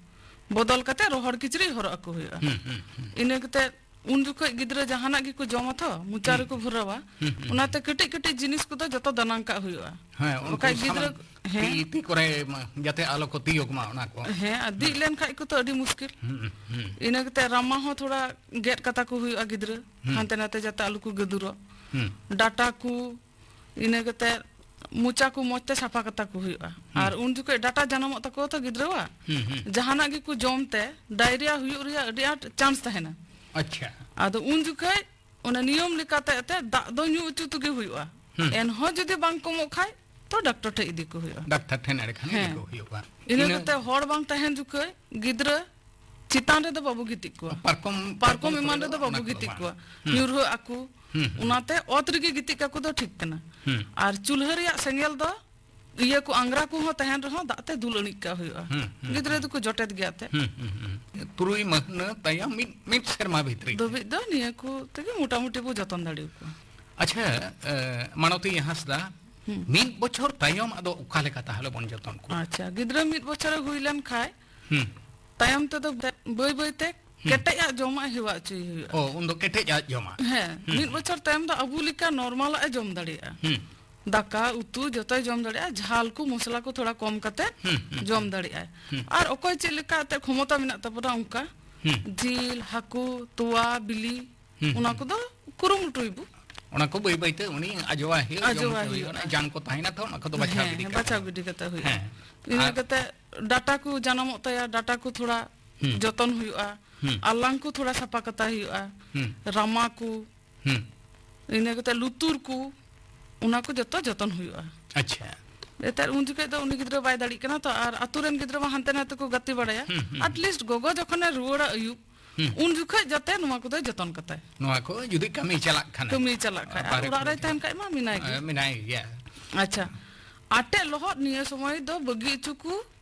ᱵᱚᱫᱚᱞ ᱠᱟᱛᱮ ᱨᱚᱦᱚᱲ ᱠᱤᱪᱨᱤᱡ ᱦᱚᱨᱚᱜ ᱟᱠᱚ ᱦᱩᱭᱩᱜᱼᱟ᱾ ᱦᱩᱸ, ᱦᱩᱸ, ᱦᱩᱸ᱾ ᱤᱱᱟᱹ ᱠᱟᱛᱮ ᱩᱱ ᱡᱚᱠᱷᱚᱡ ᱜᱤᱫᱽᱨᱟᱹ ᱡᱟᱦᱟᱱᱟᱜ ᱜᱮᱠᱚ ᱡᱚᱢᱟ ᱛᱚ, ᱢᱚᱪᱟ ᱦᱩᱸ᱾ ᱨᱮᱠᱚ ᱵᱷᱚᱨᱟᱣᱟ᱾ ᱦᱩᱸ, ᱦᱩᱸ, ᱚᱱᱟᱛᱮ ᱦᱩᱸ᱾ ᱠᱟᱹᱴᱤᱡ ᱠᱟᱹᱴᱤᱡ ᱡᱤᱱᱤᱥ ᱠᱚᱫᱚ ᱡᱚᱛᱚ ᱫᱟᱱᱟᱝ ᱠᱟᱜ ᱦᱩᱭᱩᱜᱼᱟ᱾ ᱦᱮᱸ, ᱩᱱᱠᱩ ᱵᱟᱠᱷᱟᱡ ᱜᱤᱫᱽᱨᱟᱹ, ᱥᱟᱢᱟᱱ ᱦᱮᱸ᱾ ᱛᱤ, ᱛᱤ ᱠᱚᱨᱮ ᱢᱟ, ᱡᱟᱛᱮ ᱟᱞᱚ ᱠᱚ ᱛᱤᱭᱳᱜ ᱢᱟ ᱚᱱᱟ ᱠᱚ᱾ ᱦᱮᱸ, ᱟᱨ ᱫᱤᱡ ᱦᱩᱸ᱾ ᱞᱮᱱ ᱠᱷᱟᱡ ᱠᱚ ᱛᱚ ᱟᱹᱰᱤ ᱢᱩᱥᱠᱤᱞ᱾ ᱦᱩᱸ, ᱦᱩᱸ᱾ ᱤᱱᱟᱹ ᱠᱟᱛᱮ ᱨᱟᱢᱟ ᱦᱚᱸ ᱛᱷᱚᱲᱟ ᱜᱮᱫ ᱠᱟᱛᱟ ᱠᱚ ᱦᱩᱭᱩᱜᱼᱟ ᱜᱤᱫᱽᱨᱟᱹ, ᱦᱩᱸ᱾ ᱦᱟᱱᱛᱮ ᱱᱟᱛᱮ ᱡᱟᱛᱮ ᱟᱞᱚ ᱠᱚ ᱜᱟᱹᱫᱩᱨᱚᱜ᱾ ᱦᱩᱸ᱾ ᱰᱟᱴᱟ ᱠᱚ, ᱤᱱᱟᱹ ᱠᱟᱛᱮ ᱢᱚᱪᱟ ᱠᱚ ᱢᱚᱡᱽ ᱛᱮ ᱥᱟᱯᱷᱟ ᱠᱟᱛᱟ ᱠᱚ ᱦᱩᱭᱩᱜᱼᱟ᱾ ᱦᱩᱸ᱾ ᱟᱨ ᱩᱱ ᱡᱚᱠᱷᱚᱡ ᱰᱟᱴᱟ ᱡᱟᱱᱟᱢᱚᱜ ᱛᱟᱠᱚᱣᱟ ᱛᱚ ᱜᱤᱫᱽᱨᱟᱹᱣᱟᱜ, ᱦᱩᱸ, ᱦᱩᱸ᱾ ᱡᱟᱦᱟᱱᱟᱜ ᱜᱮᱠᱚ ᱡᱚᱢ ᱛᱮ ᱰᱟᱭᱨᱤᱭᱟ ᱦᱩᱭᱩᱜ ᱨᱮᱭᱟᱜ ᱟᱹᱰᱤ ᱟᱸᱴ ᱪᱟᱱᱥ ᱛᱟᱦᱮᱱᱟ᱾ ᱟᱪᱪᱷᱟ᱾ ᱟᱫᱚ ᱩᱱ ᱡᱚᱠᱷᱚᱡ ᱚᱱᱟ ᱱᱤᱭᱚᱢ ᱞᱮᱠᱟᱛᱮ ᱮᱱᱛᱮ ᱫᱟᱜ ᱫᱚ ᱧᱩ ᱦᱚᱪᱚ ᱛᱮᱜᱮ ᱦᱩᱭᱩᱜᱼᱟ᱾ ᱦᱩᱸ᱾ ᱮᱱᱦᱚᱸ ᱡᱩᱫᱤ ᱵᱟᱝ ᱠᱚᱢᱚᱜ ᱠᱷᱟᱡ, ᱛᱚ ᱰᱟᱠᱛᱚᱨ ᱴᱷᱮᱡ ᱤᱫᱤ ᱠᱚ ᱦᱩᱭᱩᱜᱼᱟ᱾ ᱰᱟᱠᱛᱟᱨ ᱴᱷᱮᱱ ᱮᱸᱰᱮᱠᱷᱟᱱ ᱤᱫᱤ ᱦᱮᱸ᱾ ᱠᱚ ᱦᱩᱭᱩᱜᱼᱟ᱾ ᱤᱱᱟᱹ ᱤᱱᱟᱹ ᱠᱟᱛᱮ ᱦᱚᱲ ᱵᱟᱝ ᱛᱟᱦᱮᱱ ᱡᱚᱠᱷᱚᱡ ᱜᱤᱫᱽᱨᱟᱹ ᱪᱮᱛᱟᱱ ᱨᱮᱫᱚ ᱵᱟᱵᱚ ᱜᱤᱛᱤᱡ ᱠᱚᱣᱟ᱾ ᱯᱟᱨᱠᱚᱢ, ᱯᱟᱨᱠᱚᱢ ᱯᱟᱨᱠᱚᱢ ᱠᱚᱨᱮ ᱮᱢᱟᱱ ᱫᱚ ᱨᱮᱫᱚ ᱚᱱᱟ ᱵᱟᱵᱚ ᱠᱚᱫᱚ ᱜᱤᱛᱤᱡ ᱵᱟᱝ᱾ ᱠᱚᱣᱟ᱾ ᱦᱩᱸ᱾ ᱧᱩᱨᱦᱟᱹᱜ ᱟᱠᱚ᱾ ᱦᱩᱸ, ᱦᱩᱸ᱾ ᱚᱱᱟᱛᱮ ᱚᱛ ᱨᱮᱜᱮ ᱜᱤᱛᱤᱡ ᱠᱟᱠᱚ ᱫᱚ ᱴᱷᱤᱠ ᱠᱟᱱᱟ᱾ ᱦᱩᱸ᱾ ᱟᱨ ᱪᱩᱞᱦᱟᱹ ᱨᱮᱭᱟᱜ ᱥᱮᱸᱜᱮᱞ ᱫᱚ ᱤᱭᱟᱹ ᱠᱚ ᱟᱝᱜᱽᱨᱟ ᱠᱚᱦᱚᱸ ᱛᱟᱦᱮᱱ ᱨᱮᱦᱚᱸ ᱫᱟᱜ ᱛᱮ ᱫᱩᱞ ᱟᱹᱬᱤᱡ ᱠᱟᱜ ᱦᱩᱭᱩᱜᱼᱟ᱾ ᱦᱩᱸ, ᱦᱩᱸ, ᱜᱤᱫᱽᱨᱟᱹ ᱦᱩᱸ᱾ ᱫᱚᱠᱚ ᱡᱚᱴᱮᱫ ᱜᱮᱭᱟ ᱛᱮ᱾ ᱦᱩᱸ, ᱦᱩᱸ, ᱦᱩᱸ᱾ ᱛᱩᱨᱩᱭ ᱢᱟᱹᱦᱱᱟᱹ ᱛᱟᱭᱚᱢ ᱢᱤᱫ, ᱢᱤᱫ ᱥᱮᱨᱢᱟ ᱵᱷᱤᱛᱨᱤ ᱛᱮ᱾ ᱫᱷᱟᱹᱵᱤᱡ ᱫᱚ ᱱᱤᱭᱟᱹ ᱠᱚ ᱛᱮᱜᱮ ᱢᱚᱴᱟᱢᱩᱴᱤ ᱵᱚ ᱡᱚᱛᱚᱱ ᱫᱟᱲᱮᱭᱟᱠᱚᱣᱟ᱾ ᱟᱪᱪᱷᱟ, ᱮ, ᱢᱟᱱᱚᱛᱤ ᱦᱟᱸᱥᱫᱟ, ᱦᱩᱸ᱾ ᱢᱤᱫ ᱵᱚᱪᱷᱚᱨ ᱛᱟᱭᱚᱢ ᱟᱫᱚ ᱚᱠᱟ ᱞᱮᱠᱟ ᱛᱟᱦᱚᱞᱮ ᱵᱚᱱ ᱡᱚᱛᱚᱱ ᱠᱚᱣᱟ? ᱟᱪᱪᱷᱟ, ᱜᱤᱫᱽᱨᱟᱹ ᱢᱤᱫ ᱵᱚᱪᱷᱚᱨᱮ ᱦᱩᱭ ᱞᱮᱱ ᱠᱷᱟᱡ, ᱦᱩᱸ᱾ ᱛᱟᱭᱚᱢ ᱛᱮᱫᱚ ᱵᱟᱹᱭ ᱵᱟᱹᱭ ᱛᱮ ᱠᱮᱴᱮᱡ ᱟᱜ ᱡᱚᱢᱟᱜ ᱦᱮᱣᱟ ᱦᱚᱪᱚᱭ ᱦᱩᱭᱩᱜᱼᱟ᱾ ᱚ, ᱩᱱᱫᱚ ᱠᱮᱴᱮᱡ ᱟᱜ ᱡᱚᱢᱟᱜ᱾ ᱦᱮᱸ, ᱦᱩᱸ᱾ ᱢᱤᱫ ᱵᱚᱪᱷᱚᱨ ᱛᱟᱭᱚᱢ ᱫᱚ ᱟᱵᱚ ᱞᱮᱠᱟ ᱱᱚᱨᱢᱟᱞ ᱟᱜ ᱮ ᱡᱚᱢ ᱫᱟᱲᱮᱭᱟᱜᱼᱟ᱾ ᱦᱩᱸ᱾ ᱫᱟᱠᱟ, ᱩᱛᱩ ᱡᱚᱛᱚᱭ ᱡᱚᱢ ᱫᱟᱲᱮᱭᱟᱜᱼᱟ, ᱡᱷᱟᱞ ᱠᱚ, ᱢᱚᱥᱞᱟ ᱠᱚ ᱛᱷᱚᱲᱟ ᱠᱚᱢ ᱠᱟᱛᱮ ᱦᱩᱸ, ᱦᱩᱸ, ᱡᱚᱢ ᱦᱩᱸ᱾ ᱫᱟᱲᱮᱭᱟᱜᱼᱟᱭ᱾ ᱦᱩᱸ᱾ ᱟᱨ ᱚᱠᱚᱭ ᱪᱮᱫ ᱞᱮᱠᱟ ᱮᱱᱛᱮᱫ ᱠᱷᱚᱢᱚᱛᱟ ᱢᱮᱱᱟᱜ ᱛᱟᱵᱚᱱᱟ ᱚᱱᱠᱟ, ᱦᱩᱸ᱾ ᱡᱤᱞ, ᱦᱟᱹᱠᱩ, ᱛᱚᱣᱟ, ᱵᱤᱞᱤ, ᱦᱩᱸ, ᱚᱱᱟ ᱦᱩᱸ᱾ ᱠᱚᱫᱚ ᱠᱩᱨᱩᱢᱩᱴᱩᱭ ᱵᱚ᱾ ᱚᱱᱟ ᱠᱚ ᱵᱟᱹᱭ ᱵᱟᱹᱭᱛᱮ ᱩᱱᱤ ᱟᱡᱚᱣᱟᱭ ᱦᱩᱭᱩᱜᱼᱟ, ᱡᱚᱢ ᱟᱡᱚᱣᱟᱭ ᱦᱚᱪᱚᱭ ᱦᱩᱭᱩᱜᱼᱟ᱾ ᱦᱩᱭᱩᱜᱼᱟ᱾ ᱚᱱᱟ ᱡᱟᱝ ᱠᱚ ᱛᱟᱦᱮᱱᱟ ᱛᱚ, ᱚᱱᱟ ᱠᱚᱫᱚ ᱵᱟᱪᱷᱟᱣ ᱦᱮᱸ, ᱜᱤᱰᱤ ᱦᱮᱸ, ᱠᱟᱜ ᱵᱟᱪᱷᱟᱣ ᱦᱩᱭᱩᱜᱼᱟ᱾ ᱜᱤᱰᱤ ᱠᱟᱛᱮ ᱦᱩᱭᱩᱜᱼᱟ᱾ ᱦᱮᱸ᱾ ᱤᱱᱟᱹ ᱟᱨ ᱠᱟᱛᱮ ᱰᱟᱴᱟ ᱠᱚ ᱡᱟᱱᱟᱢᱚᱜ ᱛᱟᱭᱟ, ᱰᱟᱴᱟ ᱠᱚ ᱛᱷᱚᱲᱟ ᱦᱩᱸ᱾ ᱡᱚᱛᱚᱱ ᱦᱩᱭᱩᱜᱼᱟ᱾ ᱦᱩᱸ᱾ ᱟᱞᱟᱝ ᱠᱚ ᱛᱷᱚᱲᱟ ᱥᱟᱯᱷᱟ ᱠᱟᱛᱟ ᱦᱩᱭᱩᱜᱼᱟ᱾ ᱦᱩᱸ᱾ ᱨᱟᱢᱟ ᱠᱚ, ᱦᱩᱸ᱾ ᱤᱱᱟᱹ ᱠᱟᱛᱮ ᱞᱩᱛᱩᱨ ᱠᱚ, ᱚᱱᱟ ᱠᱚ ᱡᱚᱛᱚ ᱡᱚᱛᱚᱱ ᱦᱩᱭᱩᱜᱼᱟ᱾ ᱟᱪᱪᱷᱟ᱾ ᱱᱮᱛᱟᱨ ᱩᱱ ᱡᱚᱠᱷᱮᱡ ᱫᱚ ᱩᱱᱤ ᱜᱤᱫᱽᱨᱟᱹ ᱵᱟᱭ ᱫᱟᱲᱮᱜ ᱠᱟᱱᱟ ᱛᱚ, ᱟᱨ ᱟᱛᱳ ᱨᱮᱱ ᱜᱤᱫᱽᱨᱟᱹ ᱢᱟ ᱦᱟᱱᱛᱮ ᱱᱟᱛᱮ ᱠᱚ ᱜᱟᱛᱮ ᱵᱟᱲᱟᱭᱟ᱾ ᱦᱩᱸ, ᱦᱩᱸ, ᱦᱩᱸ᱾ At least ᱜᱚᱜᱚ ᱡᱚᱠᱷᱚᱱᱮ ᱨᱩᱣᱟᱹᱲᱟ ᱟᱹᱭᱩᱵ, ᱦᱩᱸ᱾ ᱩᱱ ᱡᱚᱠᱷᱚᱡ ᱡᱟᱛᱮ ᱱᱚᱣᱟ ᱠᱚᱫᱚᱭ ᱡᱚᱛᱚᱱ ᱠᱟᱛᱟᱭ᱾ ᱱᱚᱣᱟ ᱠᱚ ᱡᱩᱫᱤ ᱠᱟᱹᱢᱤ ᱪᱟᱞᱟᱜ ᱠᱷᱟᱱ᱾ ᱠᱟᱹᱢᱤ ᱪᱟᱞᱟᱜ ᱠᱷᱟᱡ᱾ ᱟᱨ ᱵᱟᱦᱨᱮ ᱚᱲᱟᱜ ᱨᱮᱭ ᱠᱚᱨᱮ ᱛᱟᱦᱮᱱ ᱠᱷᱟᱡ ᱢᱟ ᱢᱮᱱᱟᱭ ᱜᱮ᱾ ᱮ, ᱢᱮᱱᱟᱭ ᱜᱮᱭᱟ᱾ ᱟᱪᱪᱷᱟ᱾ ᱟᱴᱮᱫ ᱞᱚᱦᱚᱫ ᱱᱤᱭᱟᱹ ᱥᱚᱢᱚᱭ ᱫᱚ ᱵᱟᱹᱜᱤ ᱦᱚᱪᱚ ᱠᱚ,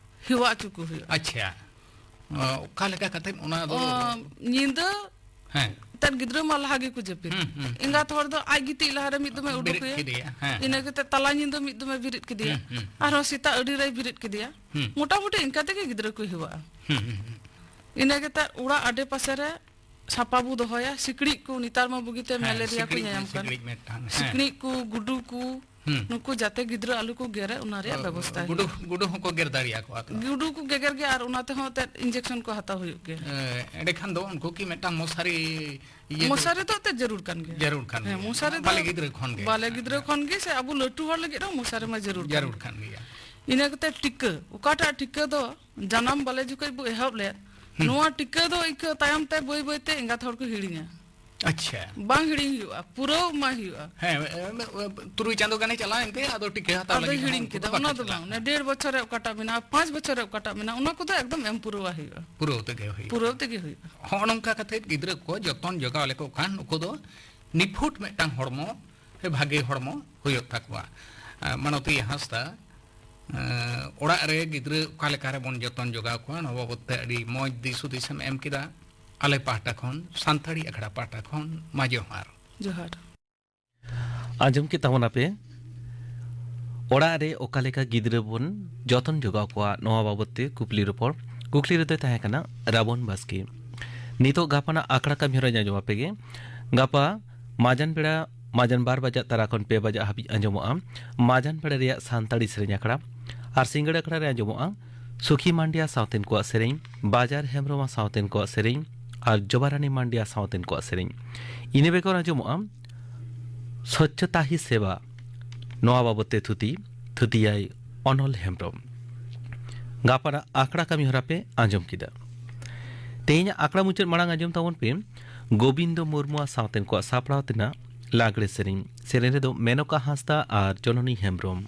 ᱦᱮᱣᱟ ᱦᱚᱪᱚ ᱠᱚ ᱦᱩᱭᱩᱜᱼᱟ᱾ ᱟᱪᱪᱷᱟ᱾ ᱚ, ᱚᱠᱟ ᱞᱮᱠᱟ ᱠᱟᱛᱮ ᱚᱱᱟ ᱫᱚ? ᱚ, ᱧᱤᱫᱟᱹ ᱦᱮᱸ᱾ ᱛᱟᱨ ᱜᱤᱫᱽᱨᱟᱹ ᱢᱟ ᱞᱟᱦᱟ ᱜᱮᱠᱚ ᱡᱟᱹᱯᱤᱫ᱾ ᱦᱩᱸ, ᱦᱩᱸ, ᱦᱩᱸ᱾ ᱮᱸᱜᱟᱛ ᱦᱚᱲ ᱫᱚ ᱟᱡ ᱜᱤᱛᱤᱡ ᱞᱟᱦᱟᱨᱮ ᱢᱤᱫ ᱫᱚᱢᱮ ᱩᱰᱩᱠ ᱵᱮᱨᱮᱫ ᱮᱭᱟ᱾ ᱠᱮᱫᱮᱭᱟ, ᱦᱮᱸ, ᱤᱱᱟᱹ ᱦᱮᱸ᱾ ᱠᱟᱛᱮ ᱛᱟᱞᱟ ᱧᱤᱫᱟᱹ ᱢᱤᱫ ᱫᱚᱢᱮ ᱵᱮᱨᱮᱫ ᱠᱮᱫᱮᱭᱟ᱾ ᱦᱩᱸ, ᱦᱩᱸ, ᱦᱩᱸ᱾ ᱟᱨᱦᱚᱸ ᱥᱮᱛᱟᱜ ᱟᱹᱰᱤ ᱨᱮᱭ ᱵᱮᱨᱮᱫ ᱠᱮᱫᱮᱭᱟ᱾ ᱦᱩᱸ᱾ ᱢᱚᱴᱟᱢᱩᱴᱤ ᱤᱱᱠᱟ ᱛᱮᱜᱮ ᱜᱤᱫᱽᱨᱟᱹ ᱠᱚ ᱦᱮᱣᱟᱜᱼᱟ᱾ ᱦᱩᱸ, ᱦᱩᱸ, ᱦᱩᱸ᱾ ᱤᱱᱟᱹ ᱠᱟᱛᱮ ᱚᱲᱟᱜ ᱟᱰᱮ ᱯᱟᱥᱮ ᱨᱮ ᱥᱟᱯᱟ ᱵᱚ ᱫᱚᱦᱚᱭᱟ, ᱥᱤᱠᱲᱤᱡ ᱠᱚ, ᱱᱮᱛᱟᱨ ᱢᱟ ᱵᱩᱜᱤᱛᱮ ᱦᱮᱸ, ᱢᱮᱞᱮᱨᱤᱭᱟ ᱠᱚ ᱥᱤᱠᱲᱤᱡ, ᱧᱟᱧᱟᱢ ᱠᱟᱱ᱾ ᱥᱤᱠᱲᱤᱡ ᱢᱤᱫᱴᱟᱝ, ᱦᱮᱸ᱾ ᱥᱤᱠᱲᱤᱡ ᱠᱚ, ᱜᱩᱰᱩ ᱠᱚ, ᱦᱩᱸ᱾ ᱱᱩᱠᱩ ᱡᱟᱛᱮ ᱜᱤᱫᱽᱨᱟᱹ ᱟᱞᱚ ᱠᱚ ᱜᱮᱨᱮ, ᱚᱱᱟ ᱨᱮᱭᱟᱜ ᱚ, ᱵᱮᱵᱚᱥᱛᱷᱟ ᱜᱩᱰᱩ, ᱦᱩᱭᱩᱜᱼᱟ᱾ ᱜᱩᱰᱩ ᱦᱚᱸᱠᱚ ᱜᱮᱨ ᱫᱟᱲᱮᱭᱟᱠᱚᱣᱟ ᱛᱚ? ᱜᱩᱰᱩ ᱠᱚ ᱜᱮᱜᱮᱨ ᱜᱮᱭᱟ ᱟᱨ ᱚᱱᱟ ᱛᱮᱦᱚᱸ ᱮᱱᱛᱮᱫ injection ᱠᱚ ᱦᱟᱛᱟᱣ ᱦᱩᱭᱩᱜ ᱜᱮᱭᱟ᱾ ᱮ, ᱮᱸᱰᱮᱠᱷᱟᱱ ᱫᱚ ᱩᱱᱠᱩ ᱠᱤ ᱢᱤᱫᱴᱟᱝ ᱢᱚᱥᱟᱨᱤ ᱤᱭᱟᱹ ᱫᱚ ᱢᱚᱥᱟᱨᱤ ᱫᱚ ᱮᱱᱛᱮᱫ ᱡᱟᱹᱨᱩᱲ ᱠᱟᱱ ᱜᱮᱭᱟ᱾ ᱡᱟᱹᱨᱩᱲ ᱠᱟᱱ ᱦᱮᱸ, ᱜᱮᱭᱟ᱾ ᱢᱚᱥᱟᱨᱤ ᱫᱚ ᱵᱟᱞᱮ ᱜᱤᱫᱽᱨᱟᱹ ᱠᱷᱚᱱ ᱜᱮ᱾ ᱵᱟᱞᱮ ᱜᱤᱫᱽᱨᱟᱹ ᱠᱷᱚᱱ ᱜᱮ ᱥᱮ ᱟᱵᱚ ᱞᱟᱹᱴᱩ ᱦᱚᱲ ᱞᱟᱹᱜᱤᱫ ᱨᱮᱦᱚᱸ ᱢᱚᱥᱟᱨᱤ ᱢᱟ ᱡᱟᱹᱨᱩᱲ ᱠᱟᱱ ᱡᱟᱹᱨᱩᱲ ᱜᱮᱭᱟ᱾ ᱠᱟᱱ ᱜᱮᱭᱟ᱾ ᱤᱱᱟᱹ ᱠᱟᱛᱮ ᱴᱤᱠᱟᱹ, ᱚᱠᱟᱴᱟᱜ ᱴᱤᱠᱟᱹ ᱫᱚ ᱡᱟᱱᱟᱢ ᱵᱟᱞᱮ ᱡᱚᱠᱷᱚᱡ ᱵᱚ ᱮᱦᱚᱵ ᱞᱮᱫ, ᱦᱩᱸ᱾ ᱱᱚᱣᱟ ᱴᱤᱠᱟᱹ ᱫᱚ ᱤᱱᱠᱟᱹ ᱛᱟᱭᱚᱢ ᱛᱮ ᱵᱟᱹᱭ ᱵᱟᱹᱭ ᱛᱮ ᱮᱸᱜᱟᱛ ᱦᱚᱲ ᱠᱚ ᱦᱤᱲᱤᱧᱟ᱾ ᱟᱪᱪᱷᱟ᱾ ᱵᱟᱝ ᱦᱤᱲᱤᱧ ᱦᱩᱭᱩᱜᱼᱟ, ᱯᱩᱨᱟᱹᱣ ᱢᱟ ᱦᱩᱭᱩᱜᱼᱟ᱾ ᱦᱮᱸ, ᱮ, ᱮ, ᱮ, ᱛᱩᱨᱩᱭ ᱪᱟᱸᱫᱚ ᱜᱟᱱᱮ ᱪᱟᱞᱟᱜᱼᱟ, ᱮᱱᱛᱮ ᱟᱫᱚ ᱴᱤᱠᱟᱹ ᱦᱟᱛᱟᱣ ᱟᱫᱚᱭ ᱞᱟᱹᱜᱤᱫ ᱦᱚᱸ ᱦᱤᱲᱤᱧ ᱩᱱᱠᱩ ᱠᱮᱫᱟ, ᱫᱚ ᱵᱟᱠᱚ ᱚᱱᱟ ᱫᱚ ᱪᱟᱞᱟᱜᱼᱟ᱾ ᱵᱟᱝ, ᱚᱱᱟ ᱰᱮᱲ ᱵᱚᱪᱷᱚᱨ ᱨᱮ ᱚᱠᱟᱴᱟᱜ ᱢᱮᱱᱟᱜᱼᱟ, ᱯᱟᱸᱪ ᱵᱚᱪᱷᱚᱨ ᱨᱮ ᱚᱠᱟᱴᱟᱜ ᱢᱮᱱᱟᱜᱼᱟ, ᱚᱱᱟ ᱠᱚᱫᱚ ᱮᱠᱫᱚᱢ ᱮᱢ ᱯᱩᱨᱟᱹᱣᱟ ᱦᱩᱭᱩᱜᱼᱟ᱾ ᱯᱩᱨᱟᱹᱣ ᱛᱮᱜᱮ ᱦᱩᱭᱩᱜᱼᱟ᱾ ᱯᱩᱨᱟᱹᱣ ᱛᱮᱜᱮ ᱦᱩᱭᱩᱜᱼᱟ᱾ ᱦᱚᱸᱜᱼᱚ ᱱᱚᱝᱠᱟ ᱠᱟᱛᱮ ᱜᱤᱫᱽᱨᱟᱹ ᱠᱚ ᱡᱚᱛᱚᱱ ᱡᱚᱜᱟᱣ ᱞᱮᱠᱚ ᱠᱷᱟᱱ, ᱱᱩᱠᱩ ᱫᱚ ᱱᱤᱯᱷᱩᱴ ᱢᱤᱫᱴᱟᱝ ᱦᱚᱲᱢᱚ ᱥᱮ ᱵᱷᱟᱜᱮ ᱦᱚᱲᱢᱚ ᱦᱩᱭᱩᱜ ᱛᱟᱠᱚᱣᱟ᱾ ᱮ, ᱢᱟᱱᱚᱛᱤ ᱦᱟᱸᱥᱫᱟ, ᱮ, ᱚᱲᱟᱜ ᱨᱮ ᱜᱤᱫᱽᱨᱟᱹ ᱚᱠᱟ ᱞᱮᱠᱟ ᱨᱮᱵᱚᱱ ᱡᱚᱛᱚᱱ ᱡᱚᱜᱟᱣ ᱠᱚᱣᱟ, ᱱᱚᱣᱟ ᱵᱟᱵᱚᱫ ᱛᱮ ᱟᱹᱰᱤ ᱢᱚᱡᱽ ᱫᱤᱥ ᱦᱩᱫᱤᱥ ᱮᱢ ᱮᱢ ᱠᱮᱫᱟ᱾ ᱟᱞᱮ ᱯᱟᱦᱴᱟ ᱠᱷᱚᱱ, ᱥᱟᱱᱛᱟᱲᱤ ᱟᱠᱷᱲᱟ ᱯᱟᱦᱴᱟ ᱠᱷᱚᱱ, ᱢᱟ ᱡᱚᱦᱟᱨ᱾ ᱡᱚᱦᱟᱨ᱾ ᱟᱸᱡᱚᱢ ᱠᱮᱫ ᱛᱟᱵᱚᱱᱟᱯᱮ, ᱚᱲᱟᱜ ᱨᱮ ᱚᱠᱟ ᱞᱮᱠᱟ ᱜᱤᱫᱽᱨᱟᱹ ᱵᱚᱱ ᱡᱚᱛᱚᱱ ᱡᱚᱜᱟᱣ ᱠᱚᱣᱟ, ᱱᱚᱣᱟ ᱵᱟᱵᱚᱫ ᱛᱮ ᱠᱩᱠᱞᱤ ᱨᱚᱯᱚᱲ᱾ ᱠᱩᱠᱞᱤ ᱨᱮᱫᱚᱭ ᱛᱟᱦᱮᱸ ᱠᱟᱱᱟ ᱨᱟᱵᱚᱱ ᱵᱟᱥᱠᱮ᱾ ᱱᱤᱛᱚᱜ ᱜᱟᱯᱟᱱᱟᱜ ᱟᱠᱷᱲᱟ ᱠᱟᱹᱢᱤ ᱦᱚᱨᱟᱧ ᱟᱸᱡᱚᱢ ᱟᱯᱮ ᱜᱮ᱾ ᱜᱟᱯᱟ ᱢᱟᱡᱟᱱ ᱵᱮᱲᱟ, ᱢᱟᱡᱟᱱ ᱵᱟᱨ ᱵᱟᱡᱟᱜ ᱛᱟᱨᱟ ᱠᱷᱚᱱ ᱯᱮ ᱵᱟᱡᱟᱜ ᱦᱟᱹᱵᱤᱡ ᱟᱸᱡᱚᱢᱚᱜᱼᱟ ᱢᱟᱡᱟᱱ ᱵᱮᱲᱟ ᱨᱮᱭᱟᱜ ᱥᱟᱱᱛᱟᱲᱤ ᱥᱮᱨᱮᱧ ᱟᱠᱷᱲᱟ᱾ ᱟᱨ ᱥᱤᱸᱜᱟᱹᱲ ᱟᱠᱷᱲᱟ ᱨᱮ ᱟᱸᱡᱚᱢᱚᱜᱼᱟ ᱥᱩᱠᱷᱤ ᱢᱟᱱᱰᱤᱭᱟ ᱥᱟᱶᱛᱮᱱ ᱠᱚᱣᱟᱜ ᱥᱮᱨᱮᱧ, ᱵᱟᱡᱟᱨ ᱦᱮᱢᱵᱨᱚᱢᱟ ᱥᱟᱶᱛᱮᱱ ᱠᱚᱣᱟᱜ ᱥᱮᱨᱮᱧ ᱟᱨ ᱡᱚᱵᱟᱨᱟᱱᱤ ᱢᱟᱱᱰᱤᱭᱟ ᱥᱟᱶᱛᱮᱱ ᱠᱚᱣᱟᱜ ᱥᱮᱨᱮᱧ᱾ ᱤᱱᱟᱹ ᱵᱮᱜᱚᱨ ᱟᱸᱡᱚᱢᱚᱜᱼᱟ ᱥᱚᱪᱪᱷᱚᱛᱟ ᱦᱤ ᱥᱮᱵᱟ, ᱱᱚᱣᱟ ᱵᱟᱵᱚᱛ ᱛᱮ ᱛᱷᱩᱛᱤ, ᱛᱷᱩᱛᱤᱭᱟᱭ ᱚᱱᱚᱞ ᱦᱮᱢᱵᱨᱚᱢ᱾ ᱜᱟᱯᱟᱱᱟᱜ ᱟᱠᱷᱲᱟ ᱠᱟᱹᱢᱤ ᱦᱚᱨᱟ ᱯᱮ ᱟᱸᱡᱚᱢ ᱠᱮᱫᱟ᱾ ᱛᱮᱦᱮᱧᱟᱜ ᱟᱠᱷᱲᱟ ᱢᱩᱪᱟᱹᱫ ᱢᱟᱲᱟᱝ ᱟᱸᱡᱚᱢ ᱛᱟᱵᱚᱱ ᱯᱮ ᱜᱳᱵᱤᱱᱫᱚ ᱢᱩᱨᱢᱩᱣᱟᱜ ᱥᱟᱶᱛᱮᱱ ᱠᱚᱣᱟᱜ ᱥᱟᱯᱲᱟᱣ ᱛᱮᱱᱟᱜ ᱞᱟᱜᱽᱲᱮ ᱥᱮᱨᱮᱧ᱾ ᱥᱮᱨᱮᱧ ᱨᱮᱫᱚ ᱢᱮᱱᱚᱠᱟ ᱦᱟᱸᱥᱫᱟ ᱟᱨ ᱡᱚᱱᱚᱱᱤ ᱦᱮᱢᱵᱨᱚᱢ᱾